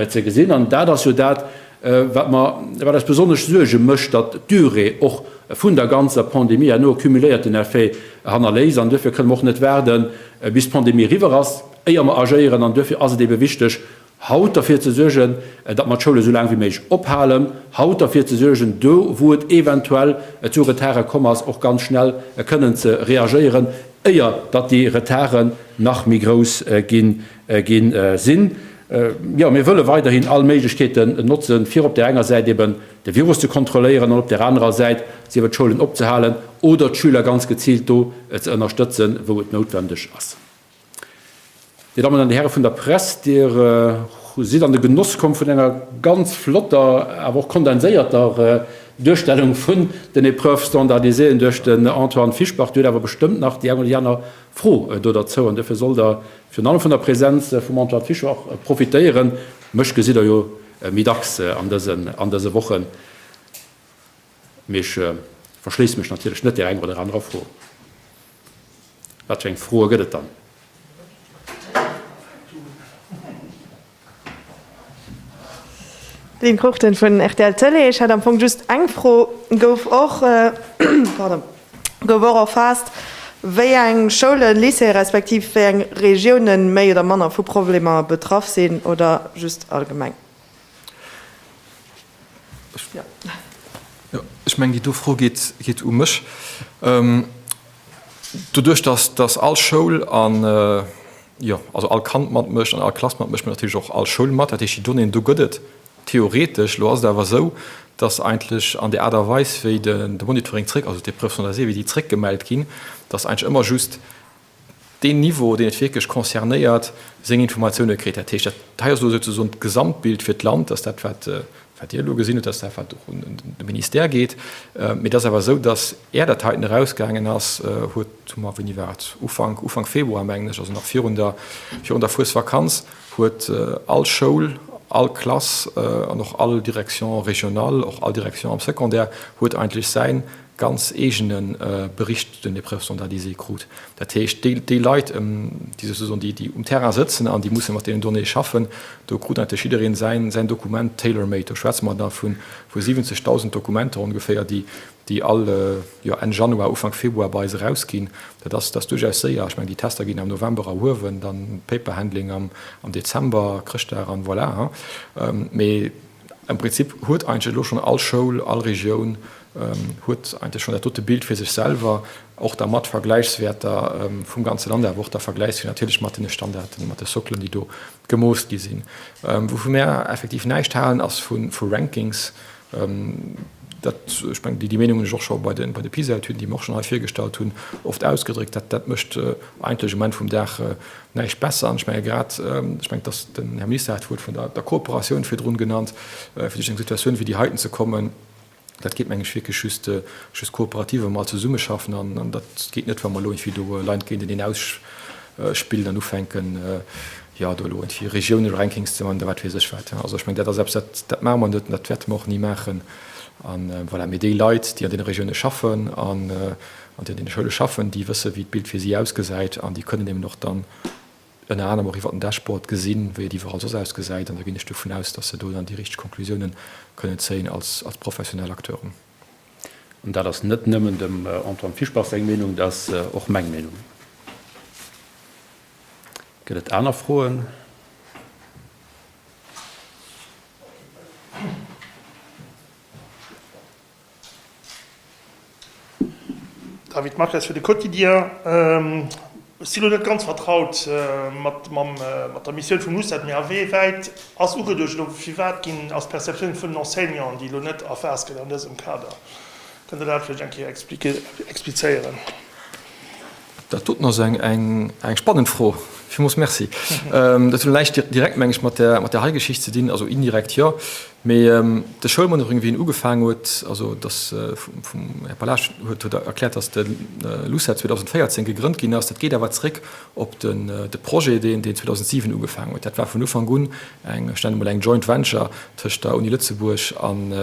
Speaker 1: ze gesinn. An dat ass jo dat, wat mer, wat eis besonnesch Suerge mécht, datt d'Durée och vun der ganzer Pandemie herno e cumuléierten Effet hannerléisst. An duerfir kënne mer och net waarden, bis d'Pandemie eriwwer ass, éier mer agéieren. An duerfir ass et ebe wichteg, haut derfir ze suergen, datt mer d'Schoule sou laang wéi méiglech ophalen, haut derfir ze suergen, do wou et eventuell zu Retarde komm ass, och ganz schnell kënnen ze reagéieren, éier datt déi Retarden nach méi grouss gi sinn. Jo, mir wëlle weiderhin all Méiglechkeeten notzen, fir op där enger Säit eben de Virus ze kontrolléieren an op där anerer Säit, sief et d'Schoulen opzehalen oder d'Schüler ganz geziilt do ze ënnerstëtzen, wou et noutwendeg ass. Dir Dammen an Dir Häre vun der Press, Dir sidd an de Genoss komm vun enger ganz flotter, awer och kondenséierter Duerstellung vun den Épreuves standardisées duerch den Antoine Fischbach. Dir hutt awer bestëmmt nach déi eng oder déi aner Fro do derzou an duerfir sollt Der virun allem vun der Präsenz vum Antoine Fischbach profitéieren. Mech gesitt Der jo méi dacks an dëse Wochen. Mee ech verschléisse mech natierlech net där enger oder anerer Fro. Wat fir eng Froe gëtt et dann?
Speaker 4: Lynn Cruchten vun rtl Tëlee. Ech hätt am Fong just eng Fro. Gouf och, pardon, gouf och erfaasst, wéi eng Schoulen, Lycéeë respektiv wéi eng Regiounen méi oder manner vu Problemer betraff sinn oder just allgemeng?
Speaker 3: Jo, ech mengen, déi do Fro geet, geet u mech. Doduerch, dass, dass all Schoul an, jo, also all Kand matmécht an all Klass matmécht, mécht natierlech och all Schoul mat. Dat heescht, déi Donnéeën, do gëtt et theoretesch, elo ass et awer esou, dass eigentlech an där Aart a Weis, wéi de, de Monitoring zréck, also d'Épreuves standardisées, wéi déi zréckgemellt ginn, dass eigentlech ëmmer just deen Niveau, deen et wierklech concernéiert, seng Informatioune kritt. Dat heescht, dat hei ass elo souzesoen d'Gesamtbild fir d'Land, dat ass dat, wat, wat Dir elo gesinn hutt, dat ass dat, wat och un de Ministère geet. Mee et ass awer esou, datt, är dat heiten erausgaangen ass, huet, hu mer, wéini war et, Ufank, Ufank Februar, mengen ech, also nach virun der, virun der Fuesvakanz, huet all Schoul, all Klass an och all Direction régionale, och all Direction am Secondaire huet eigentlech säin ganz eegene Bericht zu den Épreuves standardisées krut. Dat heescht, déi, déi Leit, déi souzesoen, déi, déi um Terrain sëtzen an déi musse mat deenen Donnéeë schaffen, do krut eigentlech jiddereen säin, säin Dokument tailor-made. Do schwätze mer da vu, vu 70.000 Dokumenter ongeféier, déi, déi all, jo, Enn Januar, Ufank Februar bei eis erausginn. Dat ass, dat ass duerchaus séier. Ech mengen, déi Tester ginn am November erhuewen, dann Paper Handling am, am Dezember, Chrëschtdag an voilà. Mee Am Prinzip huet eigentlech elo schonn all Schoul, all Regioun huet eigentlech schonn dat dote Bild fir sech selwer, och da mat Vergläichswäerter vum ganze Land, awer och da Vergläichswäerter natierlech mat deene Standarden, mat de Soclen, déi do gemooss gi sinn. Wouvu mär effektiv näischt halen, ass vu Rankings. Dat, ech mengen, déi Meenung hunn ech och scho bei de PISA-Etüden, déi mir och schonn hei virgestallt hunn, oft ausgedréckt. Dat, dat mécht eigentlech um Enn vum Dag näischt besser. An ech menge grad, ech mengen, dass den Här Minister hat d'Wuert vun der Kooperatioun virdrun genannt, fir duerch eng Situatioun wéi déi heiten ze kommen, dat geet, meng ech, wierklech just, just kooperativ, wa mer all zesummeschaffen. An dat geet net, wa mer elo iergendwéi do Leit géinteneen ausspillen an ufänken, jo, do elo iergendwéi Regiounen-Rankings ze man oder wat weess ech wat. Also ech mengen, dat ass eppes, dat, dat maache mer net an dat wäerte mer och ni maachen. An voilà, mee déi Leit, déi an deene Regioune schaffen an an déi an deene Schoule schaffen, déi wësse wéi d'Bild fir si ausgesäit an déi kënnen eben och dann ënner anerem och iwwer den Dashboard gesinn, wéi et iwwerall soss ausgesäit. An da ginn ech dovun aus, dass se do dann déi richteg Konklusiounen kënnen zéien als, als professionell Acteuren.
Speaker 1: An dat ass net nëmmen dem Antoine Fischbach seng Meenung, dat ass och meng Meenung. Gëtt et aner Froen?
Speaker 5: David Marques fir de Quotidien. Ech si lo net ganz vertraut mat der Missioun vum LUCET, mee a wéi wäit ass ugeduecht oder firwat ginn ass d'Perceptioun vun den Enseignanten, déi elo net erfaasst gëtt an dësem Kader? Kënnt Der dat vläicht eng Kéier explizéieren?
Speaker 3: Dat doten ass eng spannend Fro. Villmools Merci. Dat huet näischt direkt, meng ech, mat där hei Geschicht ze dinn, also indirekt jo. Mee de Schoulmonitoring, wéi en ugefaangen huet, also dass vum Här Palasch huet huet erkläert, dass de LUCET 2014 gegrënnt ginn ass, dat geet awer zréck op de Projet, deen 2007 ugefaangen huet. Dat war vun Ufank un eng, ech nennen emol eng Joint Venture tëscht der Uni Lëtzebuerg an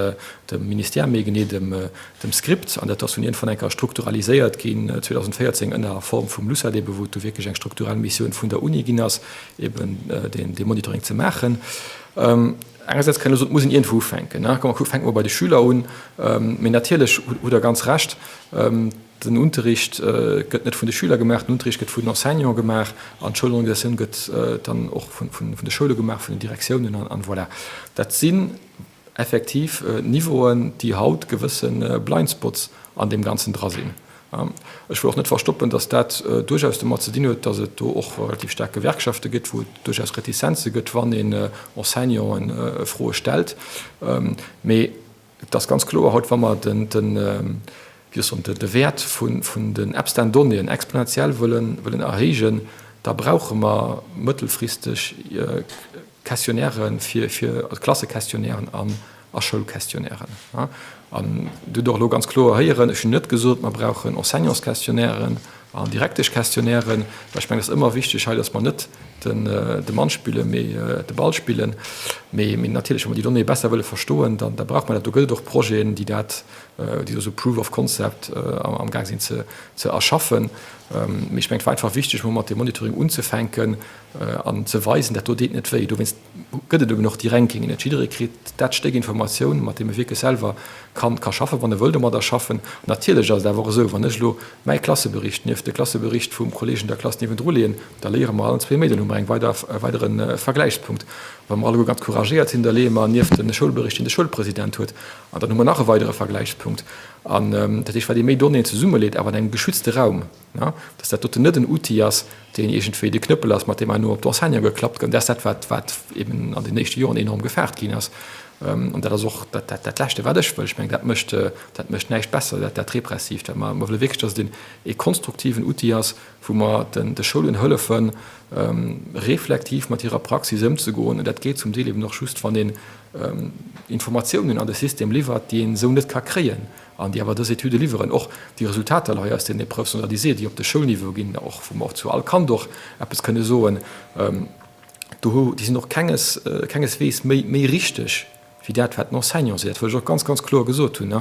Speaker 3: dem Ministère, méi genee dem dem Script, an dat ass dunn iergendwann eng Kéier strukturaliséiert ginn 2014 ënner Form vum LUCET ebe wou et du wierklech eng strukturell Missioun vun der Uni ginn ass, eben deen Monitoring ze maachen. Engersäits kann een elo soen, et muss een iergendwou ufänken, ne, komm fänke mer bei de Schüler un. Mee natierlech hutt Der ganz Recht, den Unterricht gëtt net vun de Schüler gemaach, den Unterricht gëtt vun den Enseignante gemaach an d'Schoulorganisatioun gëtt dann och vun de Schoule gemaach, vun den Direktiounen an voilà. Dat sinn effektiv Niveauen, déi haut gewësse Blind Spots an deem Ganzen dra sinn. Ech wëll och net verstoppen, datt dat duerchaus domat ze dinn huet, datt et do och relativ staark Gewerkschafte gëtt, wou et duerchaus Retizenze gëtt, wann een Enseignanten Froe stellt. Mee et ass ganz kloer haut, wa mer de Wäert vun den Epstein-Donnéeën exponentiell wëllen erhéijen, da brauche mer mëttelfristeg Questionnairen fir, fir, also Klassequestionnairen an a Schoulquestionnairen. An Dir hutt och elo ganz kloer héieren, ech hunn net gesot, mer brauchen Enseignantsquestionnairen an Direkteschquestionnairen, well ech mengen, et ass ëmmer wichteg hei, dass mer net de Mann spillen, mee de Ball spillen. Mee natierlech, wa mer déi Donnéeë besser wëlle verstoen, da brauche mer dat. Do gëtt et och Projeten, déi dat, déi do esou Proof of Concept amgaang sinn ze erschaffen. Mee ech mengen, et war einfach wichteg, emol mat deem Monitoring unzefänken an ze weisen, dat do deet net wéi. Dowéinst gëtt et eben och déi Rankingen net. Jidderee kritt dat Stéck Informatioun, mat deem e wierklech selwer kann ka schaffen, wann e wëll domadder schaffen. Natierlech ass et awer och esou, wann ech elo mäi Klassebericht nieft de Klassebericht vum Kolleeg an der Klass niewendru leeën, da léiere mer allen zwee méi, dann hu mer eng weider, e weidere Vergläichspunkt. Wa mer alleguer ganz couragéiert sinn, da leeë mer nieft de Schoulbericht, deen de Schoulpresident huet, an dann hu mer nach e weidere Vergläichspunkt. An dat heescht, wat ee méi Donnéeën zesummeleet, awer an engem geschützte Raum, dass dat doten net en Outil ass, deen iergendwéi de Knëppel ass, mat deem herno op d'Enseignante geklappt gëtt. Dat ass dat, wat, wat eben an den éischte Joren enorm gefaart ginn ass. An dat ass och dat, dat, dat Leschte, wat ech wëll. Ech mengen, dat mécht, dat mécht näischt besser, dat, dat Repressiivt. Well mer, mer wëlle wierklech, dass et een, ee konstruktiven Outil ass, wou mer den, de Schoulen hëllefen, reflektiv mat hirer Praxis ëmzegoen. An dat geet zum Deel eben och just, wann een Informatiounen an de System liwwert, déi een esou net ka kréien an déi awer dës Etüde liwweren. Och déi Resultater hei aus den Épreuves standardisées, déi op de Schoulniveau ginn, och wou mer och zu all Kand och eppes kënne soen, do, déi sinn och kenges, kengesweegs méi, méi richteg wéi dat, wat den Enseignant seet. Dat wëll ech och ganz, ganz kloer gesot hunn.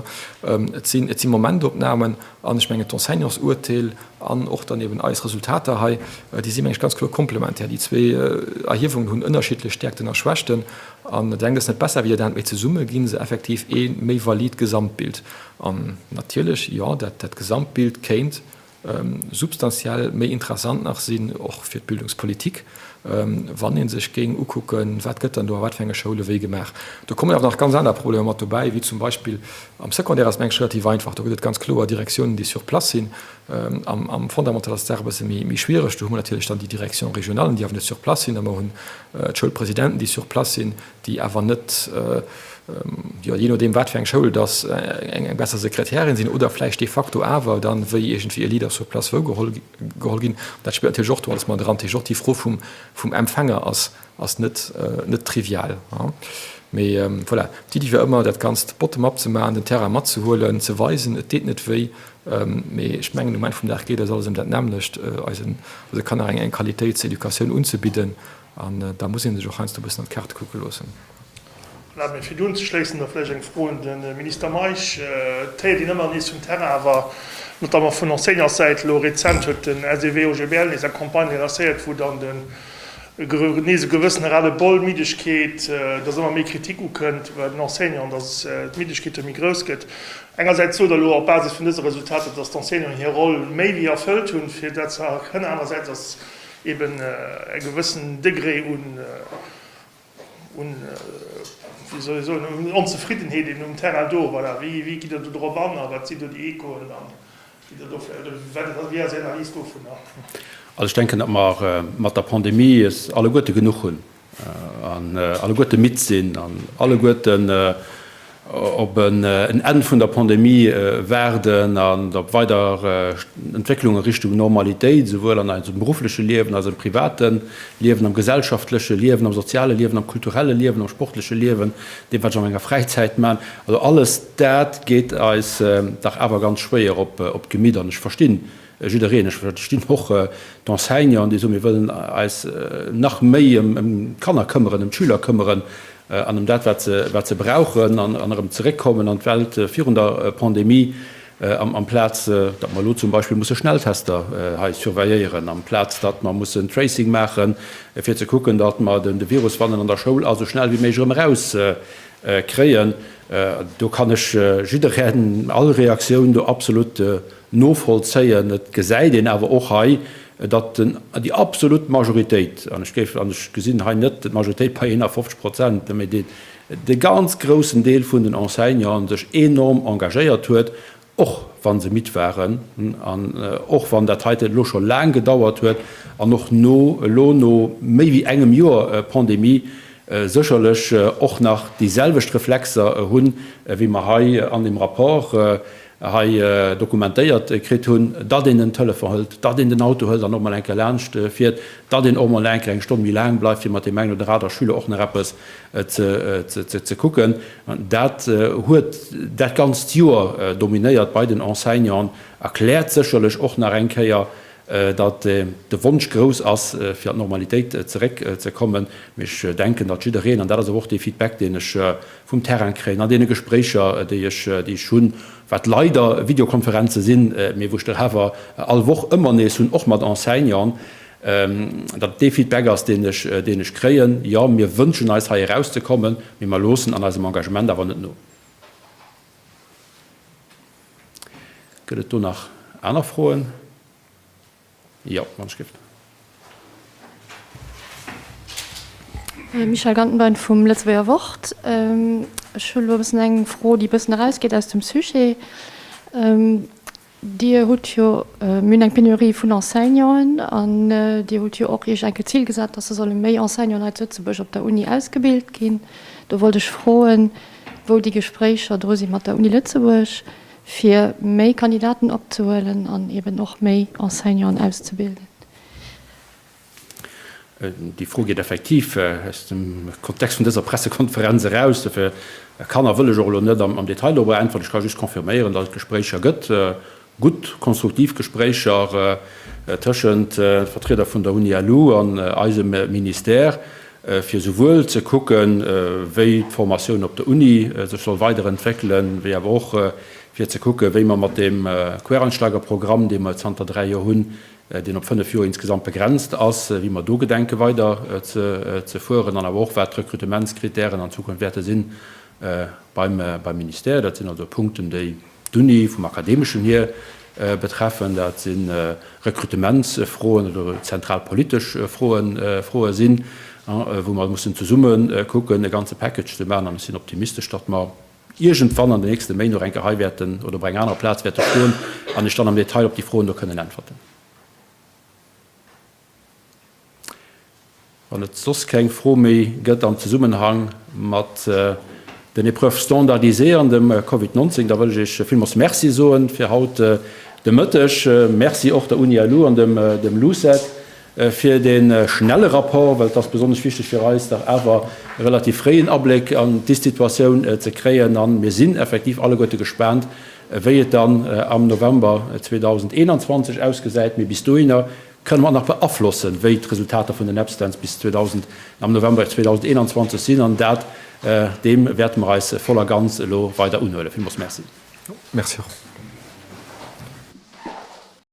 Speaker 3: Et sinn, et si Momentopnamen an ech mengen d'Enseignantsurteel an och dann eben eis Resultater hei, déi si meng ech ganz kloer komplementär. Déi zwee Erhiewungen hunn ënnerschiddlech Stäerkten a Schwächten an dat engt ass net besser wéi dat anert, mee zesumme gi se effektiv ee méi valid Gesamtbild. An natierlech, jo, dat, dat Gesamtbild kéint substantiell méi interessant nach sinn, och fir d'Bildungspolitik, wann ee sech géing ukucken, wat gëtt dann do a wat fir enge Schoule wéi gemaach. Do kommen awer nach ganz aner Problemer mat dobäi, wéi zum Beispill am Secondaire ass et mengen ech relativ einfach, do gëtt et ganz kloer Direktiounen, déi sur place sinn. Am Fondamental ass d'Saach e bësse méi schwiereg. Do hu mer natierlech dann déi Direction régionale, déi awer net sur place sinn, a mer hunn d'Schoulpresidenten, déi sur place sinn, déi awer net, jo, jee nodeem wat fir eng Schoul et ass, eng besser Sekretärin sinn oder vläicht de facto awer dann wéi iergendwéi e Leader sur place wougeholl geholl ginn. Dat spillt natierlech och do alles mat eran. Dat heescht, och déi Fro vum Empfänger ass ass net net trivial. Mee voilà, d'Iddi war ëmmer, dat Ganzt bottom-up ze maachen, den Terrain matzehuelen, ze weisen, et deet net wéi. Mee ech mengen, um Enn vum Dag geet eis alles ëm dat nämmlecht, eisen eise Kanner eng eng Qualitéitseducatioun unzebidden. An da muss ee sech och heiansdo e bëssen an d'Kaarte kucke loossen.
Speaker 5: Erlaabt mir fir unzeschléissen da vläicht eng Fro un de Minister Meisch. Et héiert een ëmmer nees vum Terrain, awer notamment vun Enseignantssäit, elo rezent huet den SEW-OGBL nees eng Campagne relancéiert, wou dann den nees e gewëssene Ras-le-bol, Middegkeet, dass ëmmer méi Kritik ukënnt bei den Enseignanten, dass d'Middegkeet do méi grouss gëtt. Engersäits sot Der elo op Basis vun dëse Resultater, dass d'Enseignanten hir Roll méi wéi erfëllt hunn, fir dat ze erkennen. Anerersäits ass eben e gewëssen Degré un, un, wéi soll ee soen, un Onzefriddenheet eben um Terrain do. Voilà, wéi, wéi gitt Der do drop an a wat sinn do déi Echoen an gitt Der do vläicht, oder wat, wéi ass Är Analys dovunner?
Speaker 1: Also ech denken, datt mer mat der Pandemie es alleguerte genuch hunn an alleguerte midd sinn an alleguerten op en Enn vun der Pandemie waarden an op weider Entwécklunge Richtung Normalitéit, esouwuel an eisem beruffleche Liewen, eisem private Liewen, am gesellschaftleche Liewen, am soziale Liewen, am kulturelle Liewen, am sportleche Liewen, deem wat ech a menger Fräizäit man. Also alles dat geet eis dach awer ganz schwéier op d'Gemitt an ech verstinn jiddereen, ech verstinn och d'Enseignanten, déi soen, mir wëllen eis nach méi ëm d'Kanner këmmeren, ëm d'Schüler këmmeren an ëm dat, wat se brauchen an erëm zeréckkommen an d'Welt virun der Pandemie, amplaz datt mer elo zum Beispill musse Schnelltester hei surveilléieren, amplaz datt mer mussen Tracing maachen, fir ze kucken, datt mer de Virus, wann en an der Schoul ass, esou schnell wéi méiglech erëm erauskréien. Do kann ech jiddereen, all Reaktioun do absolut novollzéien. Et gesäit een awer och hei, datt déi absolut Majoritéit, an ech géif, an ech gesinn hei net d'Majoritéit bei 51 Prozent, mä dee de ganz groussen Deel vun den Enseignanten sech enorm engagéiert huet, och wa se midd waren an och wann dat heite elo scho laang gedauert huet an och no elo no méi wéi engem Joer Pandemie sécherlech och nach déi selwecht Reflexer hunn, wéi mer hei an dem Rapport. hei dokumentéiert kritt hunn, datt een den Telefon hëlt, datt een den Auto hëlt an och mol eng Kéier laanscht fiert, datt een och mol eng Kéier eng Stonn méi laang bleift, fir mat deem engen oder aner Schüler och nach eppes ze kucken. Dat huet dat ganzt Joer dominéiert bei den Enseignanten, erkläert sécherlech och nach eng Kéier, datt de Wonsch grouss ass, fir an d'Normalitéit zeréckzekommen. Mee ech denken, datt jiddereen, an dat ass awer och dee Feedback, deen ech vum Terrain kréien, an deene Gespréicher, déi ech, déi ech hunn, wat leider Videokonferenze sinn, mee wou ech der awer all Woch ëmmer nees hunn, och mat Enseignanten, datt et dee Feedback ass, deen ech, deen ech kréien, Jo, mir wënschen eis, hei erauszekommen, mee mer loossen an eisem Engagement awer net no. Gëtt et do nach aner Froen? Jo, wann ech géif.
Speaker 6: Michèle Gantenbein vum Lëtzebuerger Wort. Ech hu elo e bëssen eng Fro, déi e bëssen erausgeet aus dem Sujet. Dir hutt jo, mir hunn eng Penurie vun Enseignanten an Dir hutt jo och Iech enke Zil gesat, dass se solle méi Enseignanten hei zu Lëtzebuerg op der Uni ausgebilt ginn. Do wollt ech froen, wou déi Gespréicher dru si mat der Uni Lëtzebuerg, fir méi Kandidaten opzehuelen an eben och méi Enseignanten auszebilden.
Speaker 1: Déi Fro geet effektiv aus dem Kontext vun dëser Pressekonferenz eraus. Dofir kann a wëll ech och elo net am Detail dorobber äntweren. Ech ka just confirméieren, datt et Gespréicher gëtt, gutt, konstruktiv Gespréicher tëschent Vertrieder vun der Uni-LU an eisem Ministère, fir souwuel ze kucken, wéi d'Formatioun op der Uni sech soll weiderentwéckelen, wéi awer och fir ze kucken, wéi mer mat deem Quereinsteigerprogramm, dee mer zanter 3 Joer hunn, deen op 5 Joer insgesamt begrenzt ass, wéi mer do gedenke weider ze fueren an awer och wat d'Rekrutementskritären an Zukunft wäerte sinn beim Ministère. Dat sinn also Punkten, déi d'Uni vum Akademeschen hier betreffen. Dat si Rekrutementsfroen oder zentral politesch Froen, Froe sinn, wou mer mussen zesumme kucken, e ganze Package ze maachen. An ech sinn optimistesch, datt mer iergendwann an den nächste Méint och eng Kéier hei wäerten oder op enger anerer Plaz wäerte stoen an Iech dann am Detail op déi Froen do kënnen äntwerten. Wann et soss keng Fro méi gëtt am Zesummenhang mat den Épreuves standardisées an dem Covid 19, da wëll ech Iech villmools Merci soen fir haut de Mëtteg. Merci och der Uni-LU an dem LUCET fir dee schnelle Rapport, well et ass besonnesch wichteg fir eis, dach awer e relativ fréien Abléck an d'Ist-Situatioun ze kréien. A mir sinn effektiv alleguerte gespaant, wéi et dann am November 2021 ausgesäit. Mee bis dohinner kënne mer nach beaflossen, wéi d'Resultater vun den EPSTENs bis 2000, am November 2021 sinn. An dat, deem wäerte mer eis voll a ganz elo weider unhuelen. Villmools Merci.
Speaker 3: Merci och.